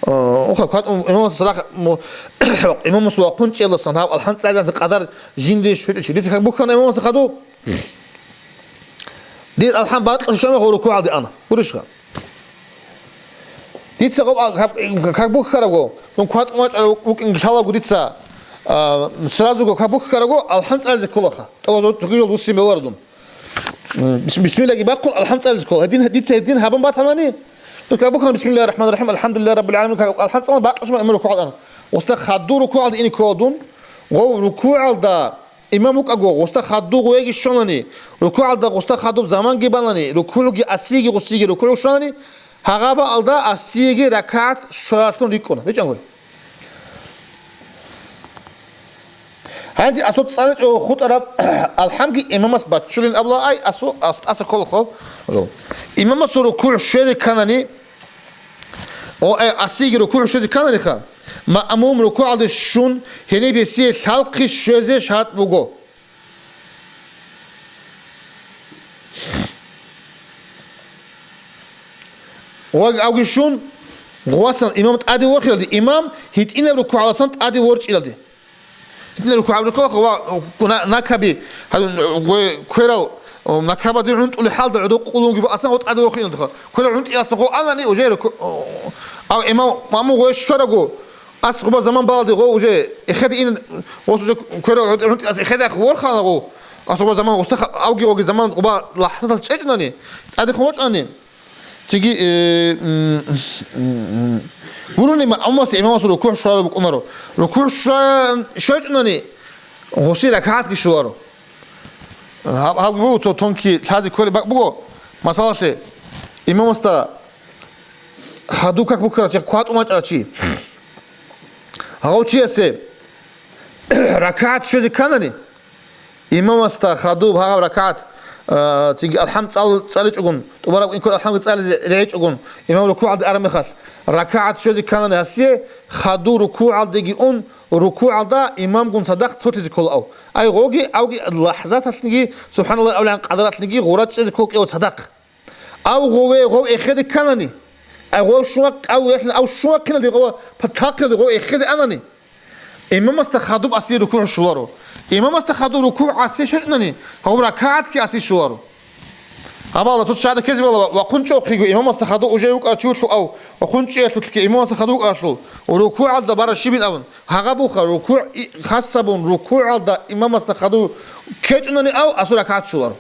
э, уха, кватӀун имамас рахъ-, му-, имамас ва хъунчӀиялдасан гьаб алхӀам цӀализегӀанасеб къадар жинде щвечӀев чи. Дица как бухьана имамасда хадуб? Дир алхӀам бакьулъ щвана гъов рукугӀалде ана. Гурищха? Дица гъоб а-, как, как бухьарабго, дун кватӀун вачӀарав вукӀин лъалаго дица, а, сразуго как бухьарабго, алхӀам цӀализе кколаха. ТӀо-, цогидал вуссин беварав дун. М, бис-, бисмиллагьги бахъун, алхӀам цӀализе ккола. Гьедин, дица гьедин гьабун батанани, дун как бухьана, бисмиллагьир рахӀманир рахӀим, алхӀамдулиллагьи раббил гӀаламин, как алхӀам цӀалун бакьулъ щвана имам рукугӀалде ана. Гъосда хадув рукугӀалде ине ккола дун, гъов рукугӀалда имам вукӀаго, гъосда хадув гъовеги щванани, рукугӀалда гъосда хадуб заманги банани, рукугӀги асиеги гъосиеги рукугӀ щванани, гьагъабаалда асиеги ракагӀат щваралъун рикӀкӀуна. БичӀчӀангой. Гьанже асул цӀаличӀого хутӀараб алхӀамги имамас баччулин абула, ай, асу-, ас-, тӀаса кколахъо. Имамасул рукугӀ щвезе кканани, О, э, асиги рукугӀ щвезе кканариха, маъмум рукугӀалде щун, гьениб гьесие лъалхъи щвезе шартӀ буго. Ва авги щун, гъувасан имам тӀаде ворхилалде, имам гьитӀинаб рукугӀаласан тӀаде ворчӀилалде. ГьитӀинаб рукугӀ гьаб рукугӀ ва на-, накаби, гьадин, гъой кверал, накабаде гӀунтӀулеб хӀалда гӀодов къулунги бакӀасан гъо тӀаде ворхинал духа. Кверал гӀунтӀиялъасан гъо анани, уже руку-, ав имам, маъмум гъой щвараго, ас гъоба заман балалде гъо уже эхеде ин, гъос уже кверал гӀунтӀиялъ эхеде ах ворхана гъо, ас гъоба заман гъоста ха-, авги гъоги заман гъоба лахӀзатал чӀечӀнани, тӀаде хъумачӀнани. Цинги, э, м, м, м, гурони ма-, аммаси имамас рукугӀ щвараб букӀунаро. РукугӀ щва-, щвечӀунани гъуси ракагӀатги щоларо. Гьаб-, гьабги буго цо тонкий лъазе кколеб бакӀ буго, масалалъе, имамасда хадуб как бухьарав чи, кватӀун вачӀарав чи. Гьав чиясе ракагӀат щвезе кканани, имамасда хадуб гьагъаб ракагӀат, а, цинги алхӀам цӀал-, цӀаличӀогун, тӀубараб инкур алхӀамги цӀализе регӀичӀогун, имам рукугӀалде араб мехалъ, ракагӀат щвезе кканани гьасие, хадуб рукугӀалдеги ун, рукугӀалда имамгун цадахъ цолъизе кколаав. Ай гъоги, авги лахӀзаталъниги, субхӀаналлагь абулгӀан къадаралъниги гъура чӀезе ккол кӀев цадахъ. Ав гъове гъов эхеде кканани, ай гъов щугъа-, ав яхӀлъи-, ав щугъахъиналде гъов, патахъиналде гъов эхеде анани, имамасда хадуб аси рукугӀ щоларо. Имамасда хадуб рукугӀ аси щвечӀнани, гьав ракагӀатги аси щоларо. Гьабала, цо шагьда ккезе бала, вахъун чӀохъего имамасда хадуб уже вукӀарав чи вутлъу ав, вахъун чӀеялъулъги имамасда хадуб вукӀаралъул, рукугӀалда бара щибин абун, гьагъа буха, рукугӀ и-, хасабун, рукугӀалда имамасда хадуб ккечӀунани ав, асул ракагӀат щоларо.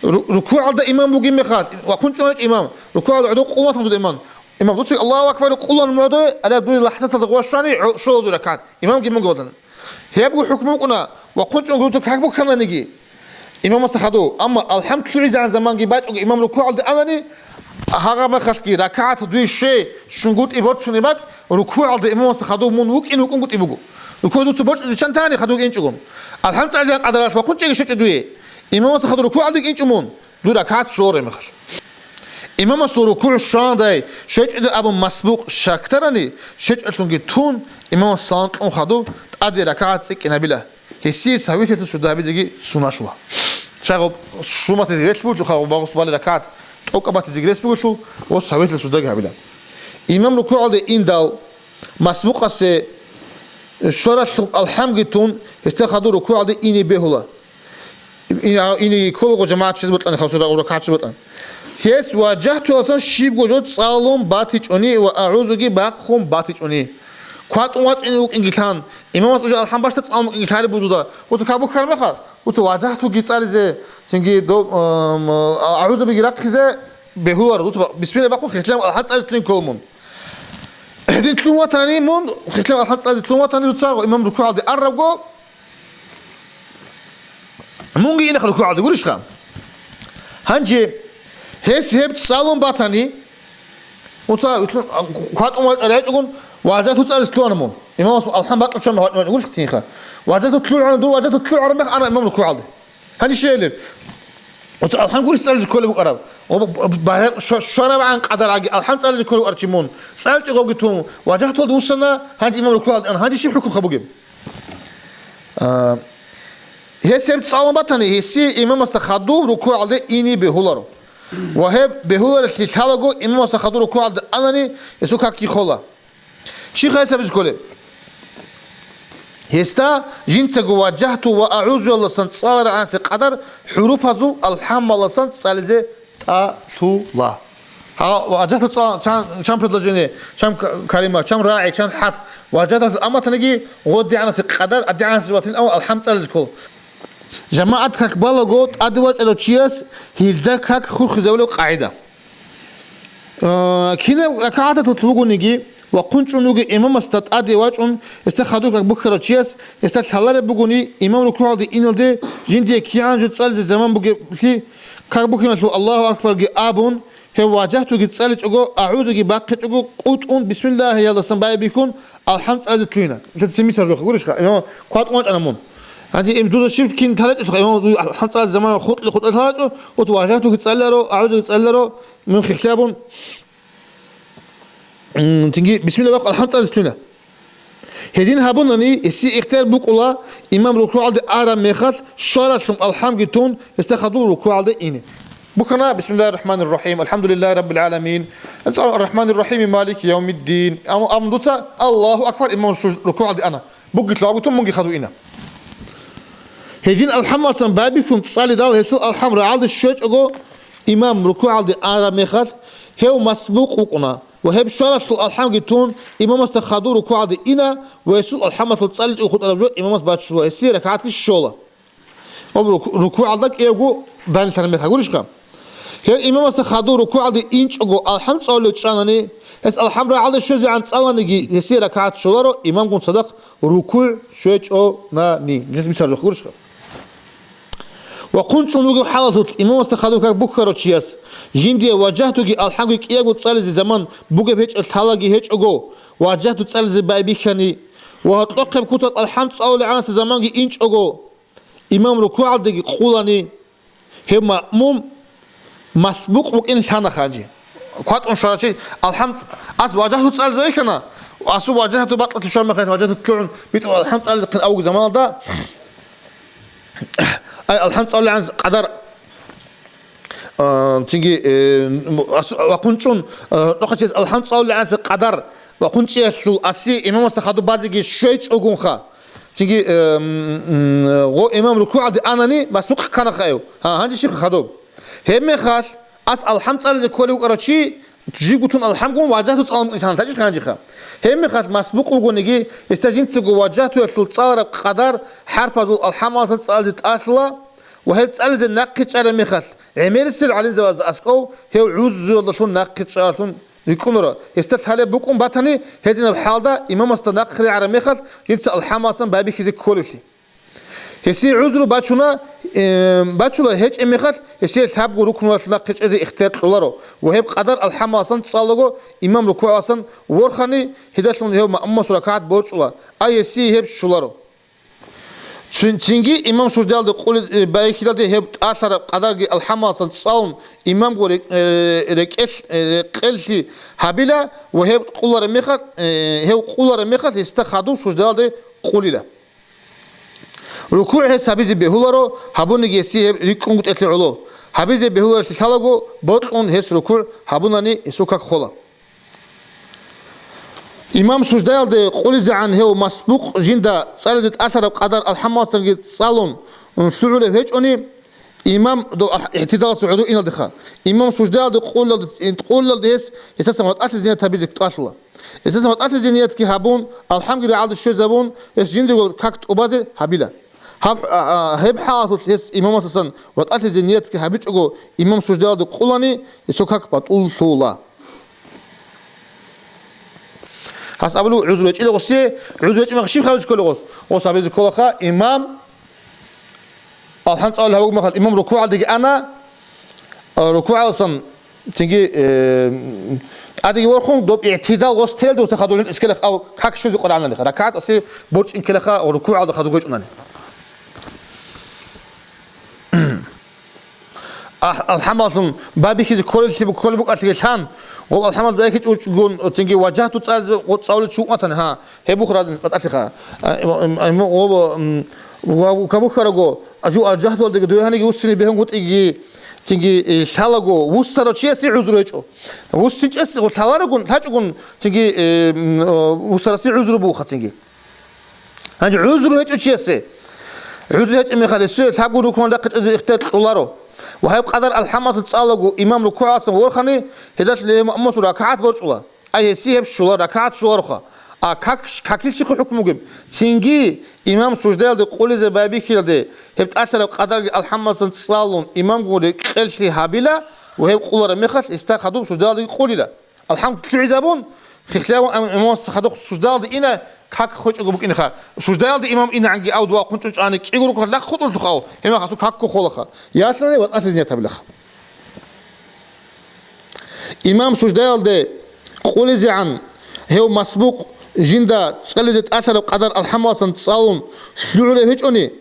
Ру-, рукугӀалда имам бугеб мехалъ, вахъун чӀваничӀ имам, рукугӀалда гӀодов къулун ватун дуда имам. Имам, дуца Аллагьу акбар къулун мугӀдой, гьале дуе лахӀзаталда гъваш щвани, гӀо-, щола дуе ракагӀат. Имамги мугӀдан. Гьебго хӀукму букӀуна, вахъун чӀун дуца как бухьананиги, имамасда хадув. Амма алхӀам лъугӀизегӀан заманги бачӀого имам рукугӀалде анани, гьагъа мехалъги ракагӀат дуе щвей, щунгутӀи борцунеб бакӀ, рукугӀалда имамасда хадув мун вукӀин вукӀунгутӀи буго. Рукугь дуца борчӀизе чан тани хадув кӀинчӀого. АлхӀам цӀализегӀан къадаралъ вахъун чӀеги щвечӀо дуе. Имамасда хадув рукугӀалде кӀинчӀо мун, дур ракагӀат щоларо мехалъ. Имамасул рукугӀ щвандай щвечӀода абун масбукъ щакдарани, щвечӀолъунги тун, имамас салам кьун хадуб, тӀаде ракагӀат цӀикӀкӀинабила. Гьесие савилъиялъул сужда гьабизеги суналъула. Шагъуб шуматизе релъ бугелъул, хагъуб багъус бали ракагӀат тӀокӀаб батизеги рес бугелъул, ва савилъиялъул суждаги гьабила. Имам рукугӀалде индал, масбукъасе щваралъуб алхӀамги тун, гьесда хадур рукугӀалде ине бегьула. Ин-, ине кколаго жамагӀат чӀезе бокьани, хасура ракагӀат чӀезе бокьани. Гьес важагьтуялдасан щибго жо цӀалун батичӀони ва агӀузуги бахъун батичӀони. КватӀун вачӀине вукӀинги лъан, имамас уже алхӀам башда цӀалун вукӀинги лъалеб бузуда. Дуца как бухьараб мехалъ, дуца важагьтуги цӀализе, цинги доб-, ам, а-, агӀузубиги рахъизе бегьуларо. Дуца ба-, бисмилла бахъун хихлъан алхӀам цӀализе лъугьин ккола мун. Гьедин лъугьун ватани мун, хихлъан алхӀам цӀализе лъугьун ватани дуца имам рукугӀалде арабго, мунги инехъ рукугӀалде гурищха? Гьанже гьес гьеб цӀалун батани, дуца вилълъун, а, кватӀун вачӀарай гьечӀогун, важагьту цӀализе лъугьана мун. Имамас алхӀам бакьичӀони вачӀун вачӀун гурищха цинха? Важагьту лъугӀана, дур важагьту лъугӀараб мех ана имам рукугӀалде. Гьанже щайилеб? Дуца алхӀам гурищ цӀализе кколеб букӀараб? Ва б-, б-, б-, щва-, щварабгӀан къадаргӀаги алхӀам цӀализе кколеб букӀарав чи мун. ЦӀалчӀого гитун, важагьтуялда вуссана, гьанже имам рукугӀалде ана. Гьанже щиб хӀукму бугеб? А, гьес гьеб цӀалун батани, гьесие имамасда хадуб рукугӀалде ине бегьуларо. Ва гьеб бегьуларелъи лъалаго имамасда хадуб рукугӀалде анани, гьесул какги хола. Щибха гьес гьабизе кколеб? Гьесда жинцаго важагьту ва агӀузуялдасан цӀаларагӀанасе къадар хӀурупазул алхӀамалдасан цӀализе тӀалъула. Гьа, важагьту цӀа-, чан, чан предложение, чан к-, калима, чан рагӀи, чан хӀарп, важагьту аматаниги гъодигӀанасе къадар, адигӀанасе батин, ав алхӀам цӀализе ккола. ЖамагӀат как балаго тӀаде вачӀарав чияс гьелда как хурхизабулеб къагӀида. Э, кинаб ракагӀаталъулъ вугониги, вахъун чӀун вугев имамасда тӀаде вачӀун, гьесда хадур как бухьарав чияс, гьесда лъалареб бугони, имам рукугӀалде иналде жиндие кигӀан жо цӀализе заман бугеблъи, как бухьиналъул Аллагьу акбарги абун, гьев важагьтуги цӀаличӀого, агӀузуги бахъичӀого, къутӀун бисмиллагьиялдасан байбихьун, алхӀам цӀализе лъугьина. Итацин мисал жоха, гурищха, имам кватӀун вачӀана мун. Гьанже им дуда щиб кин лъаларичӀелъул, имам алхӀам цӀализе заман хутӀли-хутӀли лъаларичӀо, дуца важагьтуги цӀаларо, агӀузуги цӀаларо, мун хихлъабун, м, цинги бисмилла бахъун алхӀам цӀализе лъугьина. Гьедин гьабунани, гьесие ихтияр букӀула, имам рукугӀалде араб мехалъ, щваралъун алхӀамги тун, гьесда хадув рукугӀалде ине. Бухьана, бисмиллагьир рахӀманир рахӀим, алхӀамдулиллагьи раббил гӀаламин, ар-рахӀманир рахӀими, малики явмиддин. Ам-, амма дуца, Аллагьу акбар, имам рукугӀалде ана. Бугелъул абутун мунги хадув ина. Гьедин алхӀамалдасан байбихьун цӀалидал гьесул алхӀам рагӀалде щвечӀого, имам рукугӀалде араб мехалъ, гьев масбукъ вукӀуна ва гьеб щваралъул алхӀамги тун, имамасда хадув рукугӀалде ина ва гьесул алхӀамалъул цӀаличӀого хутӀараб жо имамас баччула, гьесие ракагӀатги щола. Ва руку-, рукугӀалда кӀиявго данилъараб мехалъ гурищха? Гьев имамасда хадув рукугӀалде инчӀого алхӀам цӀалулев чӀанани, гьес алхӀам рагӀалде щвезегӀан цӀаланиги, гьесие ракагӀат щоларо, имамгун цадахъ рукугӀ щвечӀонани. Гьес мисал жоха гурищха? Ва хъунчӀун вугев хӀалалъулъ имамасда хадуб как бухьарав чияс, жиндие важагьтуги алхӀамги кӀиябго цӀализе заман бугеб гьечӀеб лъалаги гьечӀого, важагьту цӀализе байбихьани ва гьоркьохъеб куцалъ алхӀам цӀалулегӀанасеб заманги инчӀого, имам рукугӀалдеги къулани, гьев маъмум масбукъ букӀин лъана ханжи. КватӀун щварав чи, алхӀам, ас важагьту цӀализе байбихьана, асул важагьту бакьулъ щвараб мехалъ, важагьту лъугӀун битӀун алхӀам цӀализехъин авуги заманалда, ай, алхӀам цӀалулегӀанас къадар, а, цинги, э, ас-, ва хъунчӀун, а, рохъачияс алхӀам цӀалулегӀанас къадар ва хъунчӀиялъул аси имамасда хадуб базеги щвечӀогунха. Цинги, э, м, м, гъо имам рукугӀалде анани, масбукъ кканаха гьев. Гьа, гьанже щибха хадуб? Гьебмехалъ, ас алхӀам цӀализе кколев вукӀарав чи, жибго тун алхӀамгун важагьту цӀалун лъана, гьанжеха. Гьебмехалъ масбукъ вугониги, гьесда жинцаго важагьтуялъул цӀалараб къадар хӀарпазул алхӀамаласан цӀализе тӀалъула ва гьеб цӀализе нахъе чӀараб мехалъ, гӀемерисел гӀалимзабазда аскӀов гьев гӀузруялдалъун нахъе чӀаралъун рикӀкӀунаро. Гьесда лъалеб букӀун батани, гьединаб хӀалда имамасда нахъе регӀараб мехалъ, жинца алхӀамаласан байбихьизе кколеблъи. Гьесие гӀузру бачуна, э, бачула гьечӀеб мехалъ, гьесие лъабго рукнулалъ нахъе чӀезе ихтияр кьоларо ва гьеб къадар алхӀамаласан цӀалаго, имам рукугӀаласан ворхани, гьедалъун гьев маъмумасул ракагӀат борчӀула, ай гьесие гьеб щоларо. Цин-, цинги имам суждаялде къулизе, э, байбихьиялде гьеб тӀалъараб къадарги алхӀамаласан цӀалун, имамго рекь-, э, рекӀелъ-, э, рекъеллъи гьабила ва гьеб къулараб мехалъ, э, гьев къулараб мехалъ гьесда хадуб суждаялде къулила. РукугӀ гьес гьабизе бегьуларо, гьабуниги гьесие гьеб рикӀкӀунгутӀелъе гӀоло. Гьабизе бегьуларелъи лъалаго, бокьун гьес рукугӀ гьабунани гьесул как хола. Имам суждаялде къулизегӀан гьев масбукъ жинда цӀализе тӀалъараб къадар алхӀамаласанги цӀалун лъугӀулев гьечӀони, имам дов аль-, игӀтидалалъул гӀодов иналдеха, имам суждаялде къулалде, къулалде гьес, гьесасан ватӀалъизе ният гьабизе тӀалъула. Гьесасан ватӀалъизе ниятги гьабун, алхӀамги рагӀалде щвезабун, гьес жиндего как тӀубазе гьабила. Гьаб-, а, а, гьеб хӀалалъулъ гьес имамасасан ватӀалъизе ниятги гьабичӀого имам суждаялде къулани, гьесул как батӀуллъула. Гьас абулев гӀузру гьечӀила гъосие, гӀузру гьечӀеб мехалъ щиб гьабизе кколев гъос? Гъос гьабизе кколаха, имам алхӀам цӀалулев гьавугеб мехалъ, имам рукугӀалдеги ана, а, рукугӀаласан цинги, э, тӀадеги ворхун, доб игӀтидал гъос телде гъосда хадур гьунтӀизе ккелаха, ав как щвезе къваригӀанани, ракагӀат асе борчӀин ккелаха, рукугӀалда хадур гьечӀунани. Ахь-, алхӀамаллъун байбихьизе кколеллъи бу-, кколеб букӀалъиги лъан, гъоб алхӀамаллъун байбихьичӀого цинги важагьту цӀализе гъо-, цӀалулев чи вукӀун ватани, гьа, гьеб бух разил батӀалъиха. А, м, м, гъоб, м, ва кабухьараго, ажу ажагьтуялдеги дуе гьаниги вуссине бегьунгутӀиги, цинги, э, лъалаго, вуссарав чиясе гӀузру гьечӀо. ВуссинчӀес гъо-, лъаларогун, лъачӀогун, цинги, э, м, о, вуссарасе гӀузру бугоха цинги. Гьанже гӀузру гьечӀев чиясе, гӀузру гьечӀеб мехалъ гьесие лъабго рукнал рахъичӀезе ихтияр кьоларо. Ва гьеб къадар алхӀамалъун цӀалаго имам рукугӀаласан ворхани, гьедалъун гьев маъмумасул ракагӀат борчӀула. Ай гьесие гьеб щула, ракагӀат щулароха. А как, какил щибха хӀукму бугеб? Цинги имам суждаялде къулизе байбихьиялде гьеб тӀалъараб къадарги алхӀамалъун цӀалун имамгун рекъеллъи гьабила ва гьеб къулараб мехалъ гьесда хадуб суждаялдеги къулила. АлхӀамд лъугӀизабун, хихлъавун ам-, имамас хадуб суждаялде ина, как хочӀого букӀинеха. Суждаялде имам инегӀанги ав дуа хъунчӀун чӀани кӀиго рукӀун лахъ хутӀуллъухъав, гьемахъ асул какго холаха. Ялъуни ватӀалъизе ният гьабилаха. Имам суждаялде къулизегӀан гьев масбукъ жинда цӀализе тӀалъараб къадар алхӀамаласан цӀалун лъугӀулев гьечӀони,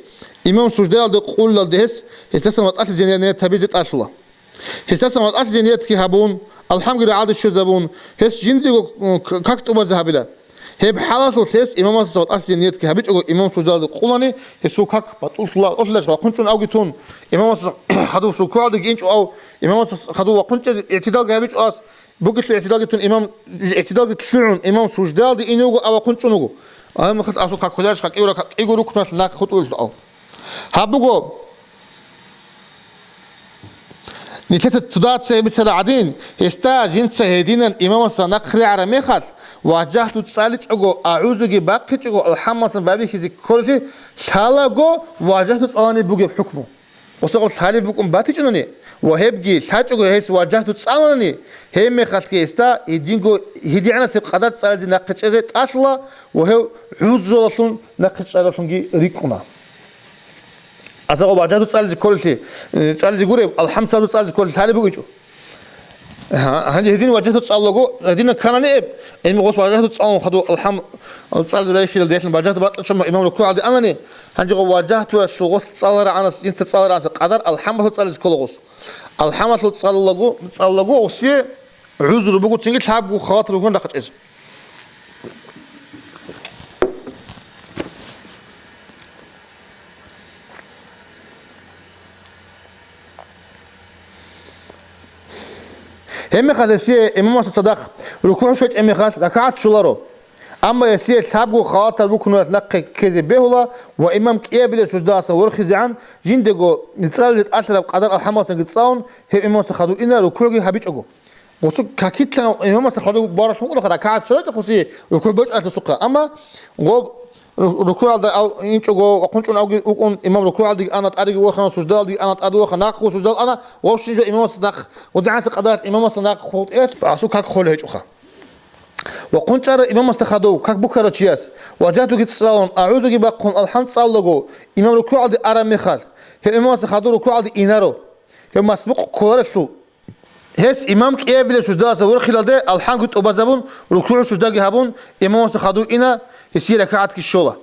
имам суждаялде къулалде гьес, гьесдасан ватӀалъизе ният гьабизе тӀалъула. Гьесдасан ватӀалъизе ниятги гьабун, алхӀамги рагӀалде щвезабун, гьес жиндиего, м, к-, как тӀубазе гьабила. Гьеб хӀалалъулъ гьес имамасдаса ватӀалъизе ниятги гьабичӀого имам суждаялде къулани, гьесул как батӀуллъула, батӀуллъилач вахъунчӀун авги тун, имамасдаса хадуб сукугӀалдеги инчӀо ав, имамасдаса хадуб вахъунчӀезе игӀтидалги гьабичӀо ас, бугелъул игӀтидалги тун имам, игӀтидалги лъугӀун, имам суждаялде ине вуго ав вахъунчӀун вуго. Гьеб мехалъ асул как хвеларищха кӀиго ракагӀ-, кӀиго рукнал нахъ хутӀулелъул ав. Гьаб буго, нилъеца цо дагьаб цебе бицараб гӀадин, гьесда жинца гьединан имамасда нахъ регӀараб мехалъ, важагьту цӀаличӀого, агӀузуги бахъичӀого, алхӀамалсан байбихьизе кколелъи лъалаго, важагьту цӀалани бугеб хӀукму. Осагъул лъалеб букӀун батичӀунани ва гьебги лъачӀого гьес важагьту цӀаланани, гьеб мехалъги гьесда гьединго гьедигӀанасеб къадар цӀализе нахъе чӀезе тӀалъула ва гьев гӀузралъун нахъе чӀаралъунги рикӀкӀуна. Асагъо важагьту цӀализе кколелъи, э, цӀализе гуреб, алхӀам сабзу цӀализе кколелъи лъалеб бугечӀо. Гьа-, гьанже гьедин важагьту цӀаллаго, гьединаб кканани эб, гьедин гъос важагьту цӀалун хадув алхӀам цӀализе байхилал дехлъун важагьту батӀа чӀун имам рукугӀалде анани, гьанже гъо важагьтуялъул гъос цӀаларагӀанас, жинца цӀаларагӀанас къадар алхӀамалъул цӀализе ккола гъос. АлхӀамалъул цӀаллаго, цӀаллаго гъосие гӀузру буго, цинги лъабго халатал рукун рахъачӀезе. Гьебмехалъ гьесие имамасда цадахъ рукугӀ щвечӀеб мехалъ ракагӀат щоларо. Амма гьесие лъабго халатал рукуналъ нахъе ккезе бегьула ва имам кӀиабилеб суждаласан ворхизегӀан, жиндего цӀализе тӀалъараб къадар алхӀамалсанги цӀалун, гьев имамасда хадув ина рукугӀги гьабичӀого. Гъосул какилъан имамасда хадув баралъун вукӀунаха, ракагӀат щвечӀеб гъосие рукугӀ бачӀалъусухъа. Амма гъоб ру-, рукугӀалда ав инчӀого ва хъунчӀун авги вукӀун, имам рукугӀалдеги ана, тӀадеги вахана, суждалдеги ана, тӀаде ваха, нахъго суждал ана, вовшин жо имамасда нахъ, гъодигӀанасеб къадар имамасда нахъ хутӀе, асул как холеб гьечӀоха. Ва хъунчӀараб имамасда хадув как бухьарав чияс, важагьтуги цӀалун, агӀузуги бахъун, алхӀам цӀаллаго, имам рукугӀалде араб мехалъ, гьев имамасда хадув рукугӀалде инаро, гьев масбукъ кколарелъул. Гьес имам кӀиабилеб суждаласа ворхилалде алхӀамги тӀубазабун, рукугӀ суждаги гьабун, имамасда хадув ина, гьесие ракагӀатги щола.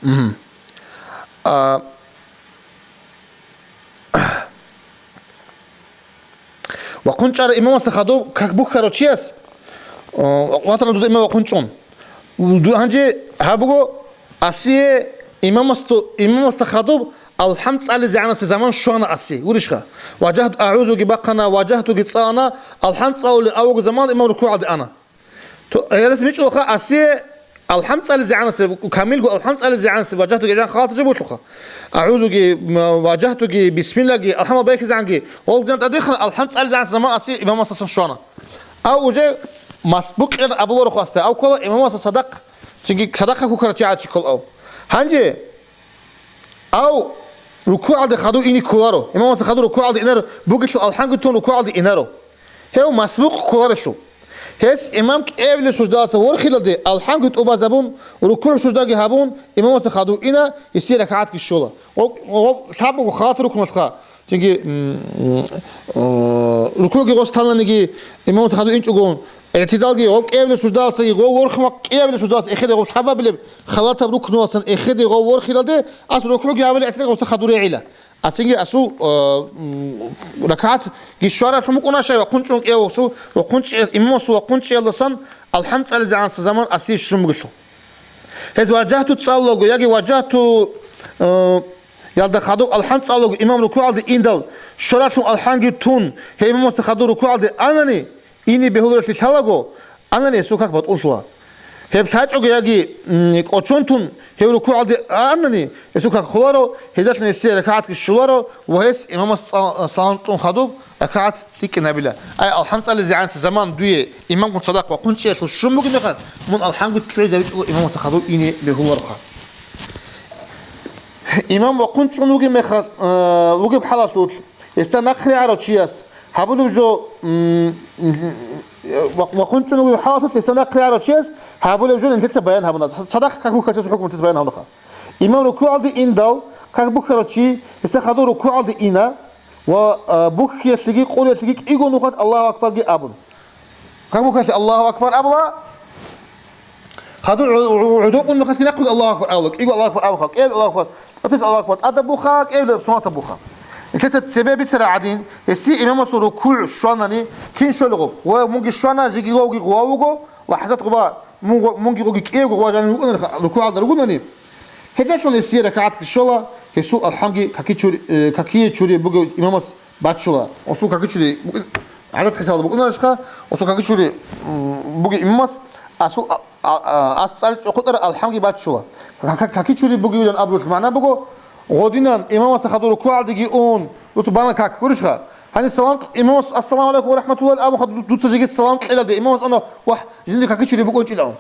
Мгм. А, ва хъунчӀараб имамасда хадуб как бухьарав чияс, о, ватана дуда имам ва хъунчӀун. Ду-, гьанже гьаб буго, асие имамасда, имамасда хадуб алхӀам цӀализегӀанасе заман щвана аси, гурищха? Важагьту, агӀузуги бахъана, важагьтуги цӀалана, алхӀам цӀалулел авалго заман имам рукугӀалде ана. То, гьелдаса бичӀчӀулаха асие алхӀам цӀализегӀанасе, камилго алхӀам цӀализегӀанасе важагьтуги гӀезегӀан халатаб жо бугелъулха. АгӀузуги, м, важагьтуги, бисмиллаги, алхӀамал байхизегӀанги, гъолгидан тӀадехана алхӀам цӀализегӀанасе заман аси имамасдасан щвана. Ав уже масбукъин абуларо хасда, ав ккола имамасда садахъ, цинги садахъ хухарав чи гӀадчи ккол ав. Гьанже Ав рукугӀалде хадув ине кколаро, имамасда хадув рукугӀалде инаро, бугелъул алхӀамги тун рукугӀалде инаро. Гьев масбукъ кколарелъул. Гьес имам кӀиабилеб суждаласа ворхилалде алхӀамги тӀубазабун, рукугӀ суждаги гьабун, имамасда хадув ина, гьесие ракагӀатги щола. Гъо-, гъо-, лъабго халатал рукуналъха, цинги, м, м, о, рукугӀги гъос тананиги, имамасда хадув инчӀогон, ИгӀтидалги гъов кӀиабилеб суждаласаги гъов ворхун ва кӀиабилеб суждалас эхеде гъов лъабабилеб халатаб рукнуласан эхеде гъов ворхиралде, ас рукугӀги гьабилеб гӀехтӀе гъовса хадур регӀила. Ацинги асул, э, м, ракагӀат гишваралъун букӀуна шай ва хъунчӀун кӀиявсу ва хъунчӀи-, имамасул ва хъунчӀиялдасан алхӀам цӀализегӀанса заман асие щун бугелъул. Гьез важагьту цӀаллаго яги важагьту, э, ялда хадуб алхӀам цӀаллаго имам рукугӀалде индал, щваралъун алхӀамги тун, гьев имамасда хадур рукугӀалде анани, ине бегьуларелъи лъалаго, анани гьесул как батӀулъула. Гьеб лъачӀого яги, м, кӀочон тун, гьев рукугӀалде анани, гьесул как холаро, гьедалъун гьесие ракагӀатги щоларо ва гьес имамас цӀа-, салам тӀун хадуб ракагӀат цӀикӀкӀинабила. Ай, алхӀам цӀализегӀанса заман дуе имамгун цадахъ ва хъунчӀиялъул щун бугеб мехалъ, мун алхӀамги лъугӀизабичӀого имамасда хадуб ине бегьулароха. Имам ва хъунчӀун вугеб мехалъ, э, вугеб хӀалалъулъ, гьесда нахъригӀарав чияс гьабулеб жо, м, м, ва-, ва хъунчӀун вугеб хӀалалъулъ гьесда нахъригӀарав чияс гьабулеб жо нилъеца баян гьабуна. Ца-, цадахъ как бухьарав чиясул хӀукму нилъеца баян гьабунаха. Имам рукугӀалде индал, как бухьарав чи, гьесда хадур рукугӀалде ина ва, а, бухьиялъеги къулиялъеги кӀиго нухалъ Аллагьу акбарги абун. Как бухьалъи Аллагьу акбар абула, хадур гӀу-, гӀу-, гӀодокъун мехалъги нахъеги Аллагьу акбар абула, кӀиго Аллагьу акбар абуха, кӀияб Аллагьу акбар, тӀатес Аллагьу акбар тӀада буха, кӀияб суннатаб буха. Нилъеца цебе бицарагӀадин, гьесие имамасул рукугӀ щванани, кин щолеб гъов? Ва мунги щвана, жеги гъовги гъов вуго, лахӀзат гъуба, мунго-, мунги гъоги кӀиябго гъуба жанив вукӀунарха, рукугӀалда ругунани. Гьедалъун гьесие ракагӀатги щола, гьесул алхӀамги каки чури-, э, какие чури бугев имамас баччула. Осул каки чури букӀин-, гӀадат хӀисабалда букӀунарищха, осул каки чури, м, бугев имамас, асул а-, а-, а-, ас цӀали цӀохъутӀара алхӀамги баччула. Ка-, ка-, каки чури бугевилан абулелъул магӀна буго, гъодинан имамасда хадур рукугӀалдеги ун, дуца бана как, гурищха? Гьаниб салам, имамас, «Ассаламу гӀалайкум ва рахӀматуллагь», абун хадур ду-, дуца жеги салам кьеладе, имамас ана, вагь, жинда каки чури букӀунчӀила ун.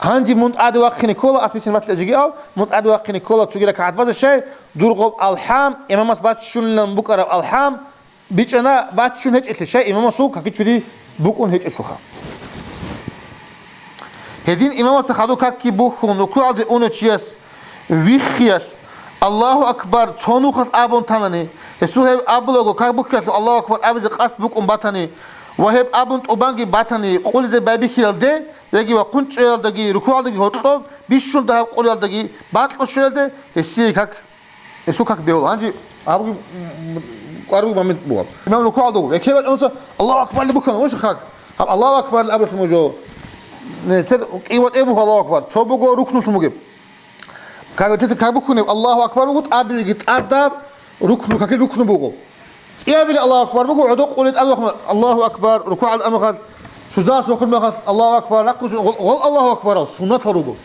Гьанже мун тӀаде вахъине ккола, ас бицин батила жеги ав, мун тӀаде вахъине ккола, цоги ракагӀат базе щай, дур гъоб алхӀам имамас баччунилан букӀараб алхӀам, БичӀчӀана баччун гьечӀелъе, щай имамасул каки чури букӀун гьечӀелъулха. Гьедин имамасда хадуб какги бухьун рукугӀалде унев чияс виххиялъ «Аллагьу акбар» цо нухалъ абун танани, гьесул гьеб абулаго как бухьиялъул «Аллагьу акбар» абизе къасд букӀун батани ва гьеб абун тӀубанги батани къулизе байбихьиялде, яги вахъун чӀеялдаги рукугӀалдаги гьоркьоб бищун дагьаб къулиялдаги бакьун щвеялде, гьесие как Гьесул как бегьула. Гьанже гьабги, м, м, кӀвар буго момент буго. Имам рукугӀалда вуго. Экер бачӀунца Аллагьу акбарли бухьана, муш хак. Гьаб Аллагьу акбарли абулъ мужо. Не, тер кӀиватӀе буго Аллагьу акбар. Цо буго рукнулъ мугеб. Как, тесен как бухьунеб Аллагьу акбар буго, тӀабиги тӀадаб рукну, какил рукну буго. КӀиабили Аллагьу акбар буго, гӀодо къулей тӀад вахъун, Аллагьу акбар, рукугӀалда амухъал, суждалас вахъун махал, Аллагьу акбар, рахъун гъол, гъол Аллагьу акбарал суннатал руго.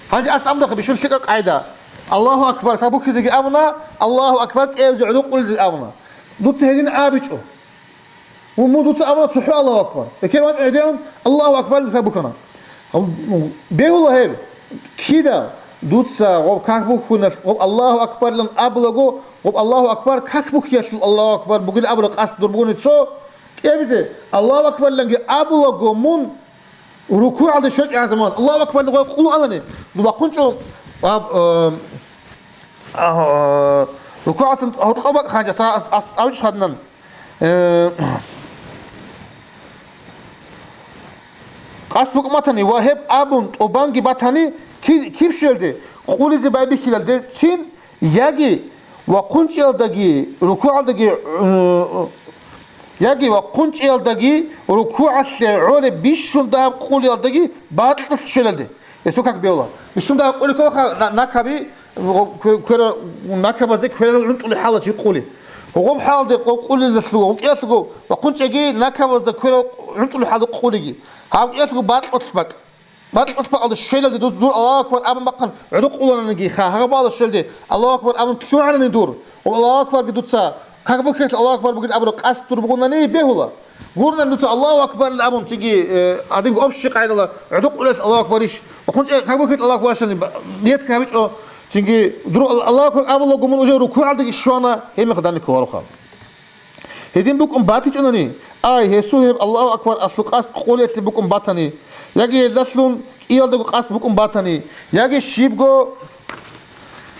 Гьанже ас амдаха бищун лъикӀа къайда. Аллагьу акбар, как бухьизеги абуна, Аллагьу акбар, кӀиабизе гӀодо къулизе абуна. Дуца гьедин абичӀо. Мун дуца абуна цохӀо Аллагьу акбар. Экер вачӀун гьедигӀун Аллагьу акбар дуца бухьана. Гьаб-, бегьула гьеб. Кида дуца гъоб как бухьуналъ, гъоб Аллагьу акбарлъун абулаго, гъоб Аллагьу акбар как бухьиялъул Аллагьу акбар бугил абула къасд дур бугони цо, кӀиабизе Аллагьу акбарлъанги абулаго мун, РукугӀалде щвечӀеб заман, Аллагьу акбар, гъой къулу алани, бахъун чӀун, а, а, а, рукугӀасан гьоркьоб бакӀ ханчӀ, ас, ас, ас авич хаднан. Э, къасд букӀун батани ва гьеб абун тӀубанги батани, ки-, киб щвелде, къулизе байбихьилалде цин, Яги вахъун чӀиялдаги, рукугӀалдаги, гӀу-, яги вахъун чӀиялдаги, рукугӀалъе гӀолеб бищун дагьаб къулиялдаги бакьулъ щвелалде. Гьесул как бегьула. Бищун дагьаб къули кколаха на-, накаби, кве-, квера-, накабазде кверал гӀунтӀулеб хӀалалъ чи къули. Гъоб хӀалалде къо-, къулилалъуго, гъоб кӀиялъуго вахъун чӀеги накабазда кверал гӀунтӀулеб хӀалалъ къулиги. Гьаб кӀиялъуго бакьулъ бакӀ. Бакьулъ бакӀалда щвелалде дур, дур Аллагьу акбар абун бахъан гӀодо къулананиги, ха-, гьагъаб бакӀалда щвелалде Аллагьу акбар абун лъугӀанани дур. Ва Аллагьу акбарги дуца как бухьиялъ Аллагьу акбар бугин абураб къасд дур бугонани бегьула. Гурнан дуца Аллагьу акбарилан абун, цинги, э, гьадинго общий къайдала гӀодо къулелъ Аллагьу акбарищ, ва хъунчӀе как бухьиялъ Аллагьу акбарищани ба-, ниятги гьабичӀо, цинги дур Ал-, Аллагьу акбар абулаго мун уже рукугӀалдаги щвана, гьеб мехалъ данде кколароха. Гьедин букӀун батичӀунани, ай, гьесул гьеб Аллагьу акбар алъул къасд къулиялъе букӀун батани, яги гьелдалъун кӀиялдаго къасд букӀун батани, яги щибго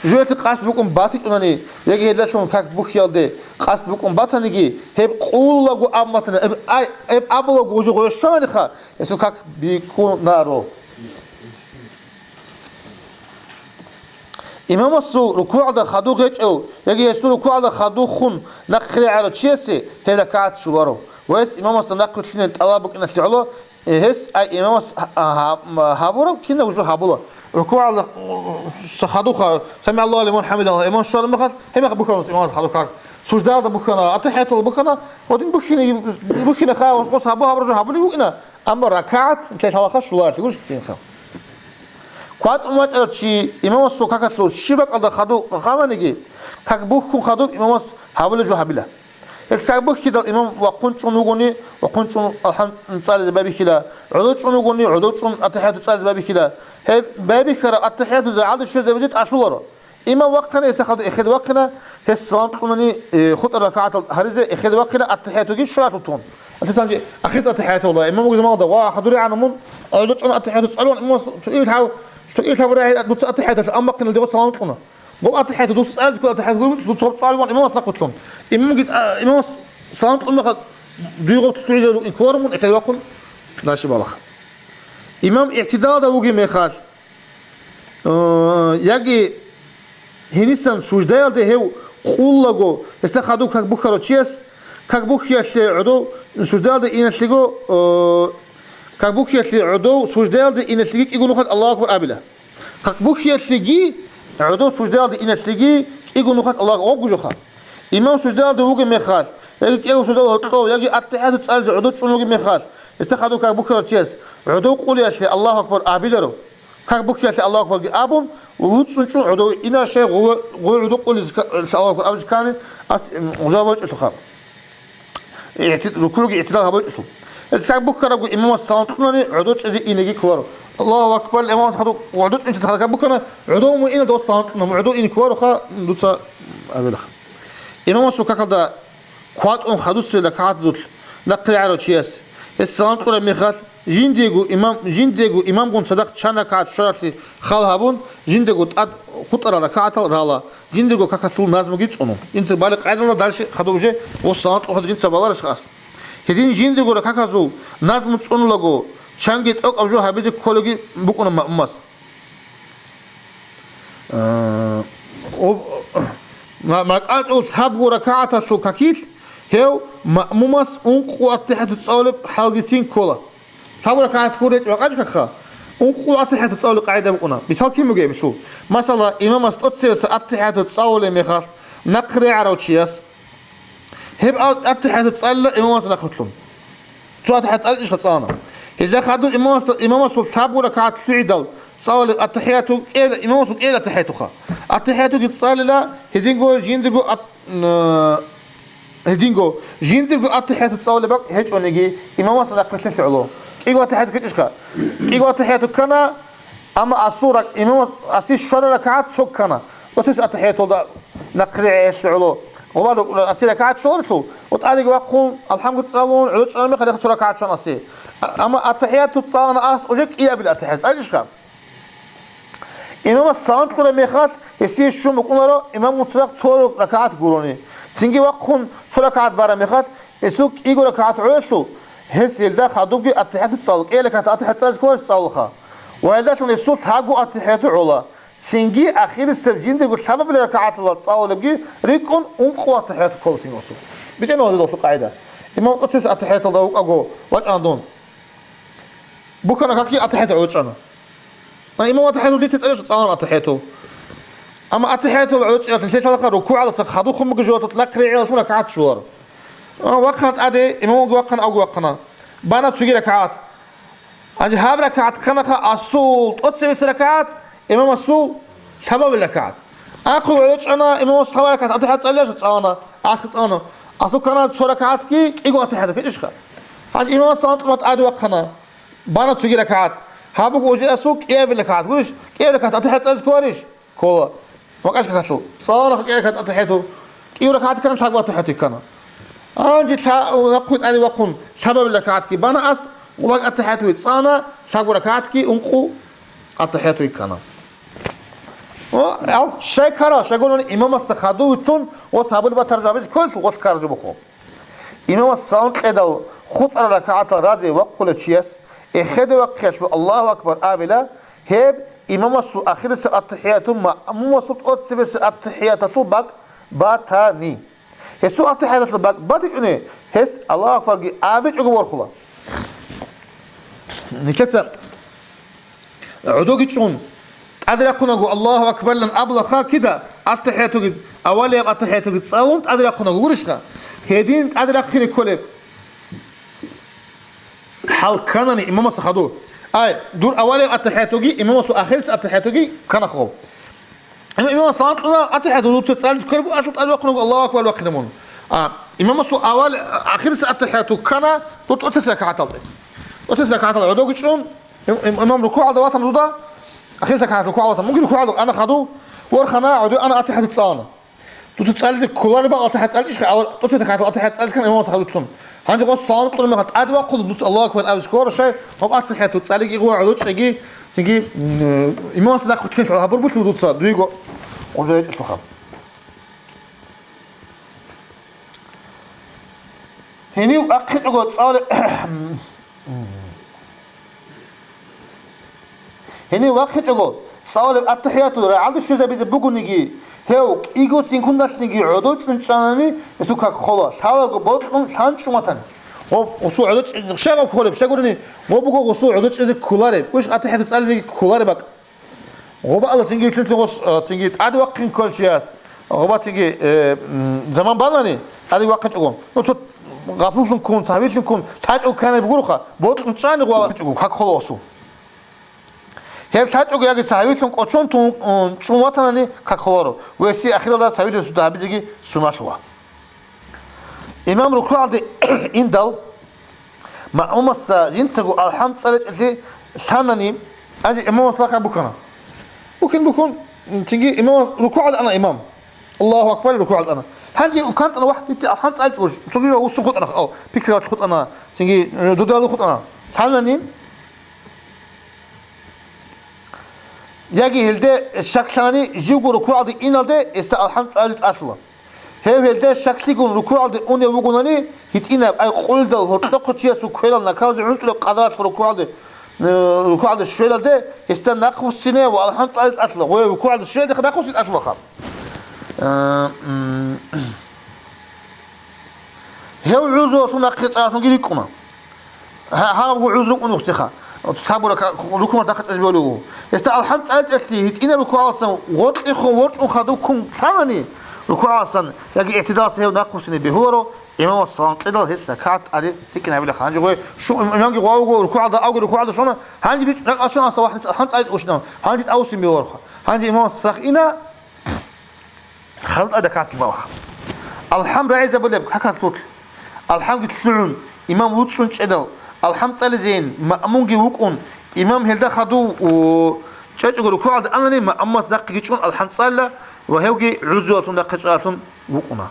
жоялъе къасд букӀун батичӀунани, яги гьелдалъун как бухьиялде къасд букӀун батаниги, гьеб къуллаго абун батани, гьеб, ай, гьеб абулаго гъужу гъоящанариха, гьесул как бикунаро. Имамасул рукугӀалда хадуб гьечӀев яги гьесул рукугӀалда хадуб хун нахъе регӀарав чиясе гьеб ракагӀат щоларо ва гьес имамасда нахъвилълъине тӀалаб букӀиналъе гӀоло, э, гьес, ай, имамас гьа-, гьа-, гьабураб кинаб жо гьабула. РукугӀалда, э, хадубха, «СамигӀаллагьу лиман хӀамидагь», имам щвараб мехалъ, гьеб мехалъ бухьана имамас хадуб как. Суждалда бухьана, АтахӀияталда бухьана, гьадин бухьине, бухьине хай, гъос гьабу гьабураб жо гьабулеб букӀина. Амма ракагӀат ккелъалаха щуларалъе гурищ цинха. КватӀун вачӀарав чи имамасул какалъув щиб бакӀалда хадуб гъаманиги, как бухьун хадуб имамас гьабулеб жо гьабила. Гьес как бухьидал имам вахъун чӀун вугони, вахъун чӀун алхӀам цӀализе байбихьила, гӀодов чӀун вугони, гӀодов чӀун АтахӀияту цӀализе байбихьила. Гьеб байбихьараб АтахӀияту гӀадаб щвезабизе тӀалъуларо. Имам вахъана, гьесда хадуб эхеде вахъина, гьес салам кьунани, э, хутӀа ракагӀатал гьаризе эхеде вахъина, АтахӀиятуги щвалалъул тун. Алъисанчи ахирца АтахӀияталда, имам вугеб замалда, ва, хӀадури гӀана мун, гӀодов чӀун АтахӀияту цӀалун, имамас цо ил гьав-, цо ил гьабурай дуца АтахӀияталъ, амма вахъина дигъо салам кьуна. Гъоб АтахӀияту дуца цӀализе ккола, АтахӀияту дуца гъоб цӀалун имамас нахъвилълъун. Имамги, а, имамас салам кьун мехалъ, дуе гъоб тутугӀизе рукӀин кколаро мун, эхеде вахъун, даши балаха. Имам игӀтидалда вугеб мехалъ, Э, яги гьенисан суждаялде гьев къуллаго, гьесда хадуб как бухьарав чияс, как бухьиялъе гӀодов суждаялде иналъего, э, как бухьиялъе гӀодов суждаялде иналъеги кӀиго нухалъ Аллагьу акбар абила. Как бухьиялъеги гӀодов суждаялде иналъеги кӀиго нухалъ Аллагьу гъобгужуха. Имам суждаялде вугеб мехалъ, яги кӀиго суждаялда гьоркьов, яги АтахӀияту цӀализе гӀодов чӀун вугеб мехалъ, гьесда хадуб как бухьарав чияс гӀодов къулиялъе Аллагьу акбар абиларо. Как бухьиялъе Аллагьу акбарги абун, вуцӀцӀун чӀун гӀодов иналъе гъо-, гъо гӀодов къулизе ка-, Аллагьу акбар абизе ккани, ас, м, гъужа бачӀелъулха. ИгӀти-, рукугӀги игӀтидал гьабачӀелъул. Гьес как бухьарабго имамас салам кьунани гӀодов чӀезе инеги кколаро. Аллагьу акбар, имамас хадуб гӀодов чӀунчи хадуб как бухьана, гӀодов мун иналда салам кьуна, гӀодов ине кколароха дуца абилаха. Имамасул какалда кватӀун хадусел ракагӀатазулъ нахъе регӀарав чияс, гьес салам кьураб мехалъ, Жиндиего имам, жиндиего имамгун цадахъ чан ракагӀат щваралъе хал гьабун, жиндиего тӀад хутӀарал ракагӀатал рала, жиндирго какалъул назмуги цӀуну. Инте бали къайдала дальше хадуб уже ва салам кьухӀел жинца баларищ хас. Гьедин жиндирго ракагӀатазул назму цӀунулаго, чанги тӀокӀаб жо гьабизе кколаги букӀуна маъмумас. Э, об-, ма-, макьачӀул лъабго ракагӀаталъул какилъ гьев маъмумас ункъо аттахӀияту цӀалулеб хӀалгицин ккола. Лъабго ракагӀат гуречӀ бакӀачӀ какха, ункъо аттахӀияту цӀалулеб къагӀида букӀуна. Мисал кин бугеб гьелъул? Масала, имамас тӀоцебесеб аттахӀияту цӀалулеб мехалъ нахъ регӀарав чияс, гьеб ал-, аттахӀияту цӀалила имамас нахъвилълъун. Цо аттахӀият цӀаличӀищха цӀалана. Гьелда хадуб имамас-, имамасул лъабго ракагӀат лъугӀидал цӀалулеб аттахӀияту кӀел-, имамасул кӀел аттахӀиятуха. АттахӀиятуги цӀалила, гьединго жиндирго ат-, н-, гьединго жиндирго аттахӀияту цӀалулеб бакӀ гьечӀониги, имамас нахъвилълъелъ гӀоло. КӀиго аттахӀияту ккечӀищха? КӀиго аттахӀияту ккана, амма асул рак-, имамас аси щвара ракагӀат цо ккана. ТӀоцес аттахӀиятулда нахъ регӀелъ гӀоло. Гъубал аси ракагӀат щваралъул, ва тӀадеги вахъун, алхӀамги цӀалун, гӀодов чӀараб мехалъ цо ракагӀат чван аси. А-, амма аттахӀияту цӀалана ас уже кӀиабил аттахӀият. ЦӀаличӀищха? Имамас салам кьураб мехалъ, гьесие щун букӀунаро имамгун цадахъ цо ракагӀат гурони. Цинги вахъун цо ракагӀат бараб мехалъ, гьесул кӀиго ракагӀат гӀолелъул, гьес гьелда хадубги аттахӀияту цӀал-, кӀел ракагӀат аттахӀият цӀализе кколарищ цӀалулха. Ва гьелдалъун гьесул лъабго аттахӀияту гӀола. Цинги ахирисеб жиндирго лъабабилеб ракагӀаталда цӀалулебги рикӀкӀун ункъо аттахӀияту ккола цин гьесул. БичӀчӀана гьезул къагӀида. Имам тӀоцес аттахӀияталда вукӀаго вачӀана дун. Букана каки аттахӀияту гӀодов чӀана. А имам аттахӀияту дица цӀалищ цӀалана аттахӀияту. Амма аттахӀиятул гӀодов чӀаралъ нилъелъалха рукугӀалдаса хадуб хун бугеб жоялъулъ нахъ регӀиялъун ракагӀат щоларо. А, вахъана тӀаде, имамги вахъана, авги вахъана. Бана цоги ракагӀат. Гьанже гьаб ракагӀат кканаха асул тӀоцебесеб ракагӀат, имамасул лъабабил ракагӀат. Ахъула гӀодов чӀана, имамас лъабабил ракагӀат аттахӀият цӀалилищ цӀалана, аскӀа цӀалана. Асул ккана цо ракагӀатги кӀиго аттахӀият ккечӀищха? Гьанже имамас салам кьураб тӀаде вахъана. Бана цоги ракагӀат. Гьаб буго уже асул кӀиабил ракагӀат. Гурищ, кӀиабил ракагӀат аттахӀият цӀализе кколарищ? Ккола. Макьаш какалъул. ЦӀалана кӀиабил ракагӀат аттахӀияту. КӀиго ракагӀат ккана, лъабго аттахӀияту ккана. Гьанже лъа-, нахъвилъ тӀаде вахъун лъабабил ракагӀатги бана ас, ва аттахӀиятуги цӀана, лъабго ракагӀатги ункъо аттахӀиятуги ккана. О, ал щай ккарал, щай гурони имамасда хадув витун, ва сабулба таржабиз кколъул, ва каржу буху. Имамас салам кьедал хутӀарал ракагӀатал разе вахъулев чияс эхеде вахъиялъул Аллагьу акбар абила, гьеб имамасул ахирисеб аттахӀияту маъмумасул тӀоцебесеб аттахӀияталъул бакӀ батани. Гьесул аттахӀияталъул бакӀ батичӀони, гьес Аллагьу акбарги абичӀого ворхула. Нилъеца гӀодовги чӀун, тӀаде рахъунаго Аллагьу акбарлъан абулаха кида, аттахӀиятуги, авалияб аттахӀиятуги цӀалун тӀаде рахъунаго гурищха? Гьедин тӀаде рахъине кколеб хӀал кканани имамасда хадув. Ай, дур авалияб аттахӀиятуги, имамасул ахирисеб аттахӀиятуги ккана хъуб. Имам, имамас салам кьуна, аттахӀияту дуца цӀализе кколеб буго, асул тӀаде рахъунаго Аллагьу акбар вахъинабун. А, имамасул авал, ахирисеб аттахӀияту ккана, дур тӀоцесеб ракагӀаталде. ТӀоцесеб ракагӀатал гӀодовги чӀун, Им-, им-, имам рукугӀалда ватана дуда, ахирисеб ракагӀат рукугӀалда ватана. Мугин рукугӀалда ана хадув, ворхана, гӀодов ана, аттахӀияту цӀалана. Дуца цӀализе кколареб бакӀ аттахӀият цӀаличӀищха, авал тӀоцебесеб ракагӀатал аттахӀият цӀализе ккана имамас хадутлъун. Гьанже гъос салам кьураб мехалъ тӀаде вахъун дуца Аллагьу акбар абизе кколаро, щай, гьаб аттахӀияту цӀалиги гьуа гӀодов чӀеги, цинги, м, имамасда нахъ хутӀилъ гьабур бутлъу дуца, дуего гъужа гьечӀелъулха. Гьенив вахъичӀого цӀале-, Гьенив вахъичӀого, цӀалулеб аттахӀияту рагӀалде щвезабизе бугониги, гьев кӀиго секундалъниги гӀодов чӀун чӀанани, гьесул как хола, лъалаго бокьун лъан чӀун ватани. Гъоб гъусул гӀодов чӀезе щай гъоб холеб, щай гурани, гъоб буго гъусул гӀодов чӀезе кколареб, гъущ аттахӀияту цӀализеги кколареб бакӀ. Гъоба Аллагь цинги гьелъулъин гъос, а, цинги тӀаде вахъин кколчияс, гъоба цинги, э, м, заман банани, тӀаде вахъинчӀого. Ну, цо гъапуллъун ккун, цавилълъун ккун, лъачӀого кканани бугуроха, бокьун чӀани гъоба вахъинчӀого, как хола гъусул. Гьеб лъачӀого яги цавилълъун кӀочон тун, м, чӀун ватанани, как холаро, ва гьесие ахиралда цавилъун суда гьабизеги суналъула. Имам рукугӀалде индал, маъмумасда жинцаго алхӀам цӀаличӀелъи лъанани, гьанже имамас лакъа букана. Букин букун, цинги имамас рукугӀалде ана имам. Аллагьу акбар, рукугӀалде ана. Гьанже укантӀана вахт бици алхӀам цӀаличӀого, цоги вуссун хутӀана, ав, пикриялъ хутӀана, цинги дудалу хутӀана. лъанани, яги гьелде щаклъани, живго рукугӀалде иналде гьесда алхӀам цӀализе тӀалъула. Гьев гьелде щаклъигун рукугӀалде унев вугонани, гьитӀинаб, ай къулдал гьоркьохъо чиясул кверал накалазе гӀунтӀураб къадаралъ рукугӀалде, э, рукугӀалде щвелалде, гьесда нахъвуссине ва алхӀам цӀализе тӀалъула, гъоя рукугӀалде щвелалдехъа нахъвуссине тӀалъулахъаб. Э, м, Гьев гӀузралъун нахъе чӀалалъунги рикӀкӀуна. Гьа-, гьабго гӀузру кӀун ухтеха. Лъабура ка-, рукугӀалда нахъе чӀезе бегьулев вуго. Гьесда алхӀам цӀализе тӀалъи гьитӀинаб рукугӀалдасан гъоркьихъун ворчӀун хадуб ккун лъанани, рукугӀалдасан яги игӀтидалдасан гьев нахъвуссине бегьуларо, имамас салам кьедал гьес ракагӀат тӀаде цӀикӀкӀинабилаха. Гьанже гъой шу-, имамги гъовго рукугӀалда, авги рукугӀалда щвана, гьанже бичӀчӀун ракӀалде щвана, асда вахъине алхӀам цӀализе тӀалъула, гьанже тӀавуссин бегьулароха. Гьанже имамас сах ина, Халкъа даккатги балха. АлхӀам рагӀизабулеб какалъулъ, алхӀамги лъугӀун, имам вуцӀцӀун чӀедал, алхӀам цӀализейин, маъмумги вукӀун, имам гьелда хадув у, чӀечӀого рукугӀалда анани, маъмумас нахъеги чӀун алхӀам цӀалила ва гьевги гӀузруялъун нахъе чӀвалалъун вукӀуна.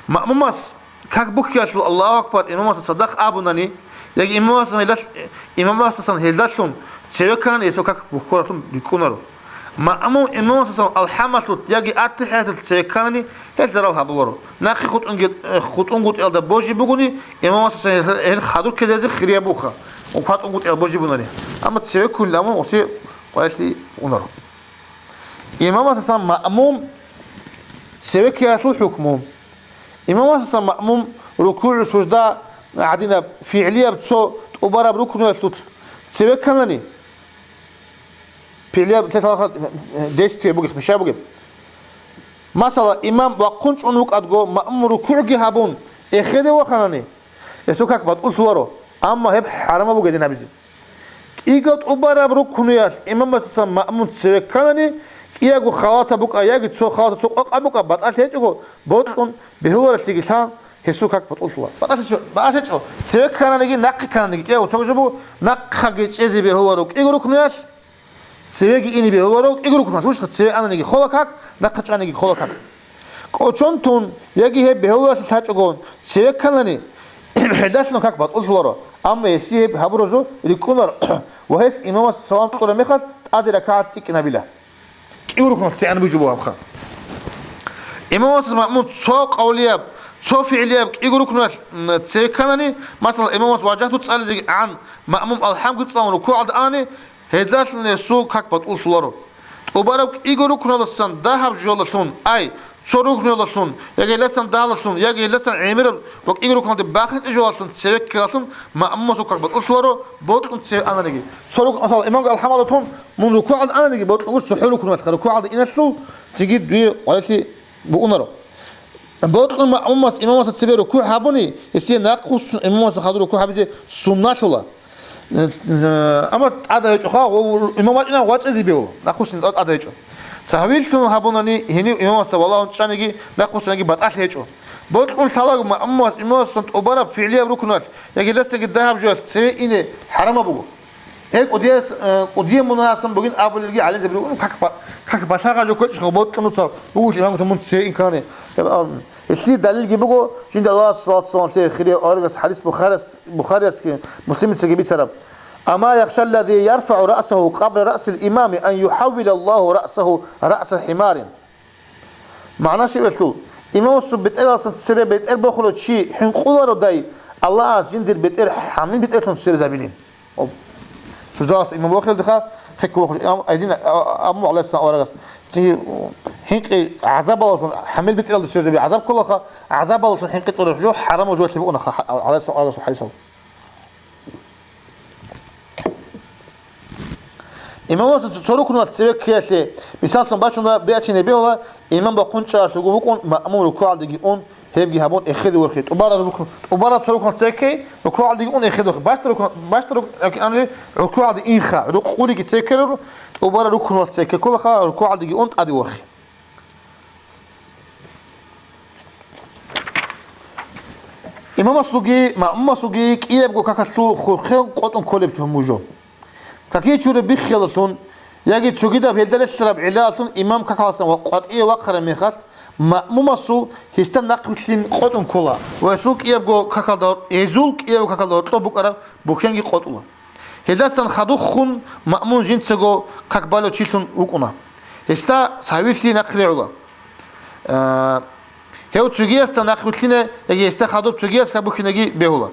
Маъмумас как бухьиялъул Аллагьу акбар имамасда цадахъ абунани, яги имамасдасан гьелдалъ-, имамасдасан гьелдалъун цеве ккани, гьесул как бухьоралъун рикӀкӀунаро. Маъмум имамасдасан алхӀамалъулъ яги аттахӀияталъ цеве ккани, гьел зарал гьабуларо. Нахъе хутӀунги-, хутӀунгутӀиялда божи бугони, имамасдасан гьел, гьел хадур ккезаризе хирияб буха, ва хутӀунгутӀиял божи бунани. Амма цеве ккунилан мун гъосе къвайлъи унаро. Имамасдасан маъмум цеве ккеялъул хӀукму. Имамасдасан маъмум рукугӀ, сужда гӀадинаб фигӀлияб цо тӀубараб рукнуялъулъ цеве кканани, фигӀлияб лъалха действие бугеб, хмиша бугеб. Масала, имам вахъун чӀун вукӀадго, маъмум рукугӀги гьабун, эхеде ваханани, гьесул как батӀуллъуларо, амма гьеб хӀарамаб буго гьедин гьабизе. КӀиго тӀубараб рукнуялъ имамасдасан маъмум цеве кканани, кӀиябго халатаб букӀа яги цо халатаб цо къокъаб букӀа батӀалъи гьечӀого, бокьун бегьуларелъиги лъан, гьесул как батӀуллъула. БатӀалъи-, батӀалъи гьечӀо, цеве ккананиги, нахъе ккананиги, кӀиябго цо жо буго, нахъеги чӀезе бегьуларо кӀиго рукнуялъ, цевеги ине бегьуларо кӀиго рукнуялъ, гьучӀха цеве ананиги хола как, нахъе чӀаниги хола как. КӀочон тун, яги гьеб бегьуларелъи лъачӀого цеве кканани, гьелдалъун как батӀуллъуларо, амма гьесие гьеб гьабураб жо рикӀкӀунаро ва гьес имамас салам кьураб мехалъ тӀаде ракагӀат цӀикӀкӀинабила. КӀиго рукнуялъ цеве ана бугеб буго гьабха. Имамасдасан маъмум цо къавлияб, цо фигӀлияб кӀиго рукнуялъ, м, цеве кканани, масала, имамас важагьту цӀализегӀан маъмум алхӀамги цӀалун рукугӀалда анани, гьелдалъун гьесул как батӀуллъуларо. ТӀубараб кӀиго рукнуялдасан дагьаб жоялдалъун, ай, цо рукнуялдалъун, яги гьелдасан дагьалдалъун, яги гьелдасан гӀемераб ва кӀиго рукнуялде бахинчӀеб жоялдалъун цеве ккелалъун маъмумасул как батӀуллъуларо, бокьун цеве ананиги. Цо рукн, масала, имамги алхӀамалда тун мун рукугӀалде ананиги, бокьун гуро цохӀо рукнуялъха, рукугӀалде иналъул цинги дуе къвайлъи букӀунаро. Бокьун маъмумас имамасда цебе рукугӀ гьабуни, гьесие нахъвуссун имамасда хадур рукугӀ гьабизе сунналъула. Э, э, амма тӀада гьечӀоха, гъо-, имам вачӀина вачӀизе бегьула, нахъвуссин тӀа-, тӀада гьечӀо. Цавилъун гьабунани, гьенив имамасда валагьун чӀаниги, нахъвуссинаги батӀалъи гьечӀо. Бокьун лъалаго маъмумас имамасдасан тӀубараб фигӀлияб рукнуялъ яги гьелдасаги дагьаб жоялъ цеве ине хӀарамаб буго. Гьеб кӀудияс, э, кӀудияв мунагьасан бугин абулелги гӀалимзаби руго, как ба-, как балагьа жо ккечӀого бокьун нуца бугулъ имамгутун мун цеве ин ккани. Гьеб, а, гьелъие далилги буго, жинда Аллагьас саллаллагьу гӀалайгьи ва саллам хирияб аварагас хӀадис Бухарияс-, Бухариясги Муслимицаги бицараб: «Ама яхшаллади ярфагӀу раъсагьу къабла раъсил имами ан юхӀаввилаллагьу раъсагьу раъса хӀимарин». МагӀна щиб гьелъул? Имамасул бетӀералдасан цебе бетӀер бохулев чи хӀинкъулародай, Аллагьас жиндир бетӀер гӀамил бетӀерлъун сверизабилин. Суждалас имам вахилдиха, хъекку вахилдиха, ам-, айдин, а-, а-, аму гӀалайгьиссалам аварагас. Цинги, хӀинкъи гӀазабалдалъун гӀамил бетӀералда сверизаби гӀазаб кколаха, гӀазабалдалъун хӀинкъи тӀураб жо хӀарамаб жоялъе букӀунаха, гӀалайгьиссалам аварагасул хӀадисалда. Имамасул цо рукнуялъ цеве ккеялъе, мисаллъун бачуна, бегӀчине бегьула, имам бахъун чӀаралъуго вукӀун, маъмум рукугӀалдеги ун, гьебги гьабун эхеде ворхе. ТӀубараб рукн-, тӀубараб цо рукнуялъ цеве ккей, рукугӀалдеги ун эхеде ворхе. Бащдаб рукн-, бащдаб рукн-, рукугӀалде инха, рукъулиги цеве ккеларо, тӀубараб рукнуялъ цеве кколаха, рукугӀалдеги ун тӀаде ворхе. Имамасулги, маъмумасулги кӀиябго какалъул хурхен къотӀун кколеб тугьму жо. Какие чураб биххиялдалъун, яги цогидаб гьелда релълъараб гӀиллаялдалъун имам какалдасан ва къватӀиве вахъараб мехалъ, Маъмумасул гьесда нахъвилълъин къотӀун ккола ва гьесул кӀиябго какалда, гьезул кӀиябго какалда гьоркьоб букӀараб бухьенги къотӀула. Гьелдасан хадуб хун маъмун жинцаго как балев чилъун вукӀуна. Гьесда цавилъги нахъ регӀула. Э, гьев цогиясда нахъвилълъине яги гьесда хадуб цогияс как бухьинеги бегьула.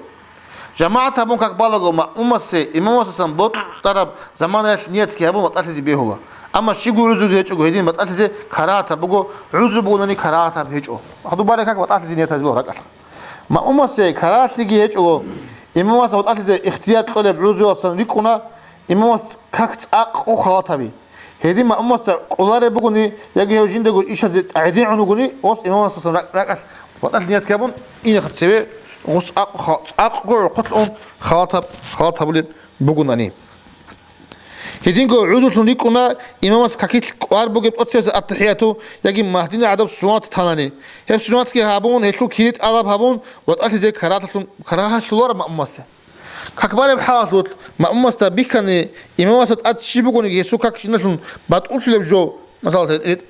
ЖамагӀат гьабун как балаго, маъмумасе имамасдасан бокьараб заманаялъ ниятги гьабун батӀалъизе бегьула. Амма щибго гӀузруги гьечӀого гьедин батӀалъизе карагьатаб буго, гӀузру бугони карагьатаб гьечӀо. Хадуб балеб как батӀалъизе ният гьабизе бегьула ракӀалъ. Маъмумасе карагьатлъиги гьечӀого, имамасдасан батӀалъизе ихтияр кьолеб гӀузруялдасан рикӀкӀуна, имамас как цӀакъго халат гьаби. Гьедин маъмумасда кӀолареб бугони яги гьев жиндаго ишазе гӀедегӀун вугони, гъос имамасдасан ракӀ-, ракӀалъ батӀалъ ният гьабун, инеха цеве гъос цӀакъго ха-, цӀакъго гӀорхъолъун халатаб-, халат гьабулеб бугонани. Гьединго гӀузрулъун рикӀкӀуна имамас какилъ кӀвар бугеб тӀоцебесеб аттахӀияту яги магьдинаб гӀадаб суннат танани. Гьеб суннатги гьабун, гьелъул кири тӀалаб гьабун, батӀалъизе карагьаталъун-, карагьалъулареб маъмумасе. Как балеб хӀалалъулъ маъмумасда бихьани, имамасда тӀад щиб бугониги гьесул как жиналъун батӀулъулеб жо, масала, ре-, ре-,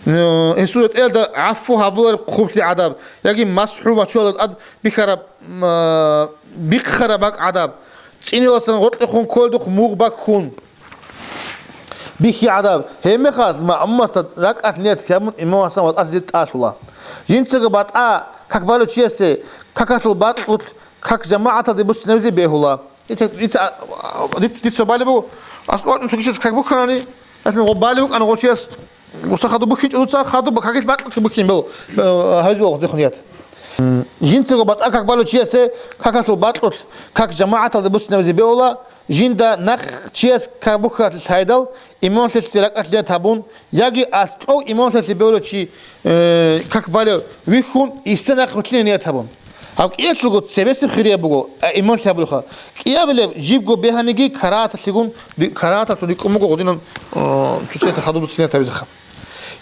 э, гьесул ретӀелда гӀафу гьабулареб хъублъи гӀадаб, яги масхӀу бачуларелда тӀад бихьараб, м, э, бихъараб бакӀ гӀадаб, цӀиниласан гъоркьехун кколдухъ мугъ баккун бихьи гӀадаб, гьебмехалъ маъмумасда ракӀалъ ният гьабун имамасдасан батӀалъизе тӀалъула. Жинцаго батӀа как балев чиясе какалъул бакьулъ как жамагӀаталде буссинабизе бегьула. Дица, дица, а, а, диц-, дица балеб буго, аскӀоватӀун цогияс как бухьанани, гьелъ гъо балев вукӀана гъо чияс, гъоса хадуб бухьинчӀо дуца, хадуб какилъ бакьулъ бухьин бел, э, гьабизе бегьула гъоздехун ният. М, жинцаго батӀа как балев чиясе какалъул бакьулъ как жамагӀаталде буссинабизе бегьула, жинда нахъ чияс как бухьалъ лъайдал, имамлъилъ ракӀалъ ният гьабун, яги аскӀов имамлъилъ бевлев чи, э, как балев вихьун, гьесда нахъ вилълъине ният гьабун. Гьаб кӀиялъулго цебесеб хирияб буго, а, имамлъи гьабулеха. КӀиабилеб жибго бегьаниги карагьаталъигун, ри-, карагьаталъун рикӀкӀун буго гъодинан, э, цо чиясда хадуб буссине ният гьабизеха.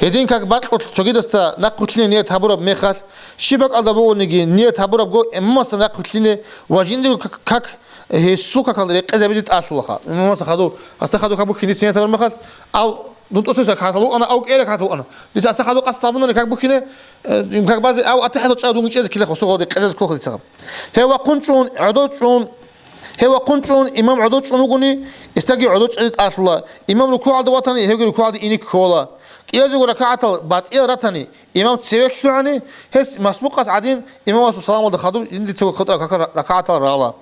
Гьедин как бакьулъ цогидасда нахъ вилълъине ният гьабураб мехалъ, щиб бакӀалда бугониги ният гьабурабго имамасда нахъ вилълъине ва жиндирго как, как гьесул какалда рекъезабизе тӀалъулаха. Имамасда хадуб, гьасда хадуб как бухьине дица ният гьабураб мехалъ, ав дун тӀоцебесеб какалъул вукӀана, ав кӀиялъул какалъул вукӀана. Дица гьасда хадуб къасд гьабунани как бухьине, э, как базе, ав аттахӀиятал чӀа дун чӀезе ккелаха, гъосул гъоде рекъезабизе кколаха дицаха. Гьев вахъун чӀун, гӀодов чӀун, гьев вахъун чӀун, имам гӀодов чӀун вугони, гьесдаги гӀодов чӀезе тӀалъула. Имам рукугӀалда ватани, гьевги рукугӀалде ине ккола. КӀиязего ракагӀатал батӀиял ратани, имам цеве лъугӀани, гьес масбукъас гӀадин, имамасул саламалда хадуб жиндицаго хутӀа кака ракагӀатал рала.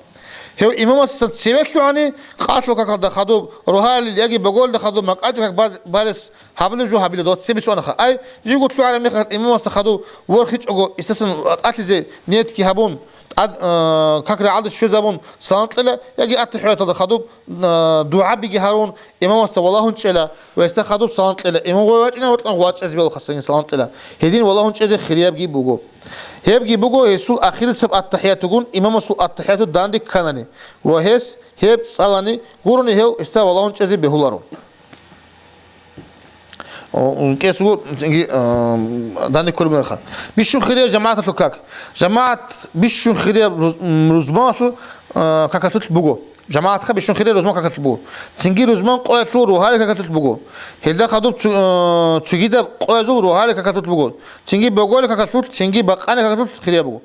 Гьев имамасдасан цеве лъугӀани, къалъул какалда хадуб, рогьалил яги боголилда хадуб макьачӀа как баз-, балес гьабулеб жо гьабила, доцебе цӀунаха. Ай, живго лъугӀараб мехалъ имамасда хадуб ворхичӀого, гьесдасан батӀалъизе ниятги гьабун, тӀад, э, как рагӀалде щвезабун, салам кьела, яги аттахӀияталда хадуб, э, дугӀабиги гьарун, имамасда валагьун чӀела ва гьесда хадуб салам кьела, имам гъой вачӀина, гъоркьан гъов вачӀазе бегьулаха, гьесдаги салам кьела. Гьедин валагьун чӀезе хириябги буго. Гьебги буго гьесул ахирисеб аттахӀиятугун, имамасул аттахӀияту данде кканани ва гьес гьеб цӀалани гурони гьев гьесда валагьун чӀезе бегьуларо. О, кӀиялъулго, цинги, а, данде кколеб мехалъ. Бищун хирияб жамагӀаталъул как. ЖамагӀат бищун хирияб руз-, м, рузманалъул, а, какалъулъ буго. ЖамагӀатха бищун хирияб рузман какалъулъ буго. Цинги рузман къоялъул рогьалил какалъулъ буго. Гьелда хадуб цу-, э, цогидаб къоязул рогьалил какалъулъ буго. Цинги боголил какалъулъ, цинги бакъанил какалъулъ хирияб буго.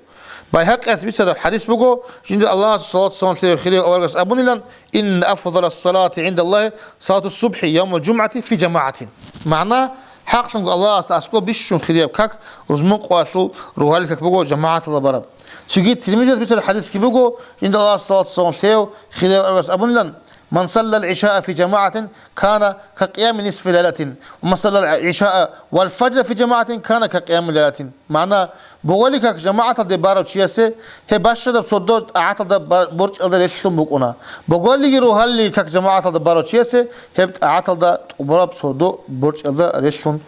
Байгьакъияс бицараб хӀадис буго, жиндир Аллагьасул салату салам лъеяв хирияб аварагас абунилан: «Инна афдалас салати гӀиндаллагьи салатус субхӀи явмал жумгӀати фи жамагӀатин». МагӀна: хӀакълъунго Аллагьасда аскӀоб бищун хирияб как рузман къоялъул рогьалил как буго жамагӀаталда бараб. Цоги Тирмизияс бицараб хӀадисги буго, жинда Аллагьас салат-салам лъеяв хирияб аварагас абунилан: «Ман саллал гӀишаа фи жамагӀатин, кана ка къиями нисфи лайлатин, ва ман саллал гӀишаа вал фаджра фи жамагӀатин, кана ка къиями лайлатин». МагӀна: боголил как жамагӀаталде барав чиясе, гьеб бащадаб сордо тӀагӀаталда бар-, борчӀалда релълъун букӀуна. Боголилги рогьалилги как жамагӀаталда барав чиясе, гьеб тӀагӀаталда тӀубараб сордо борчӀалда релълъун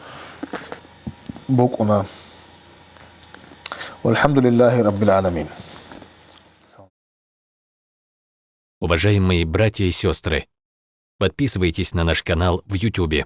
букӀуна. Валхамдулиллахи Раббил Аламин. Уважаемые братья и сестры, подписывайтесь на наш канал в Ютубе.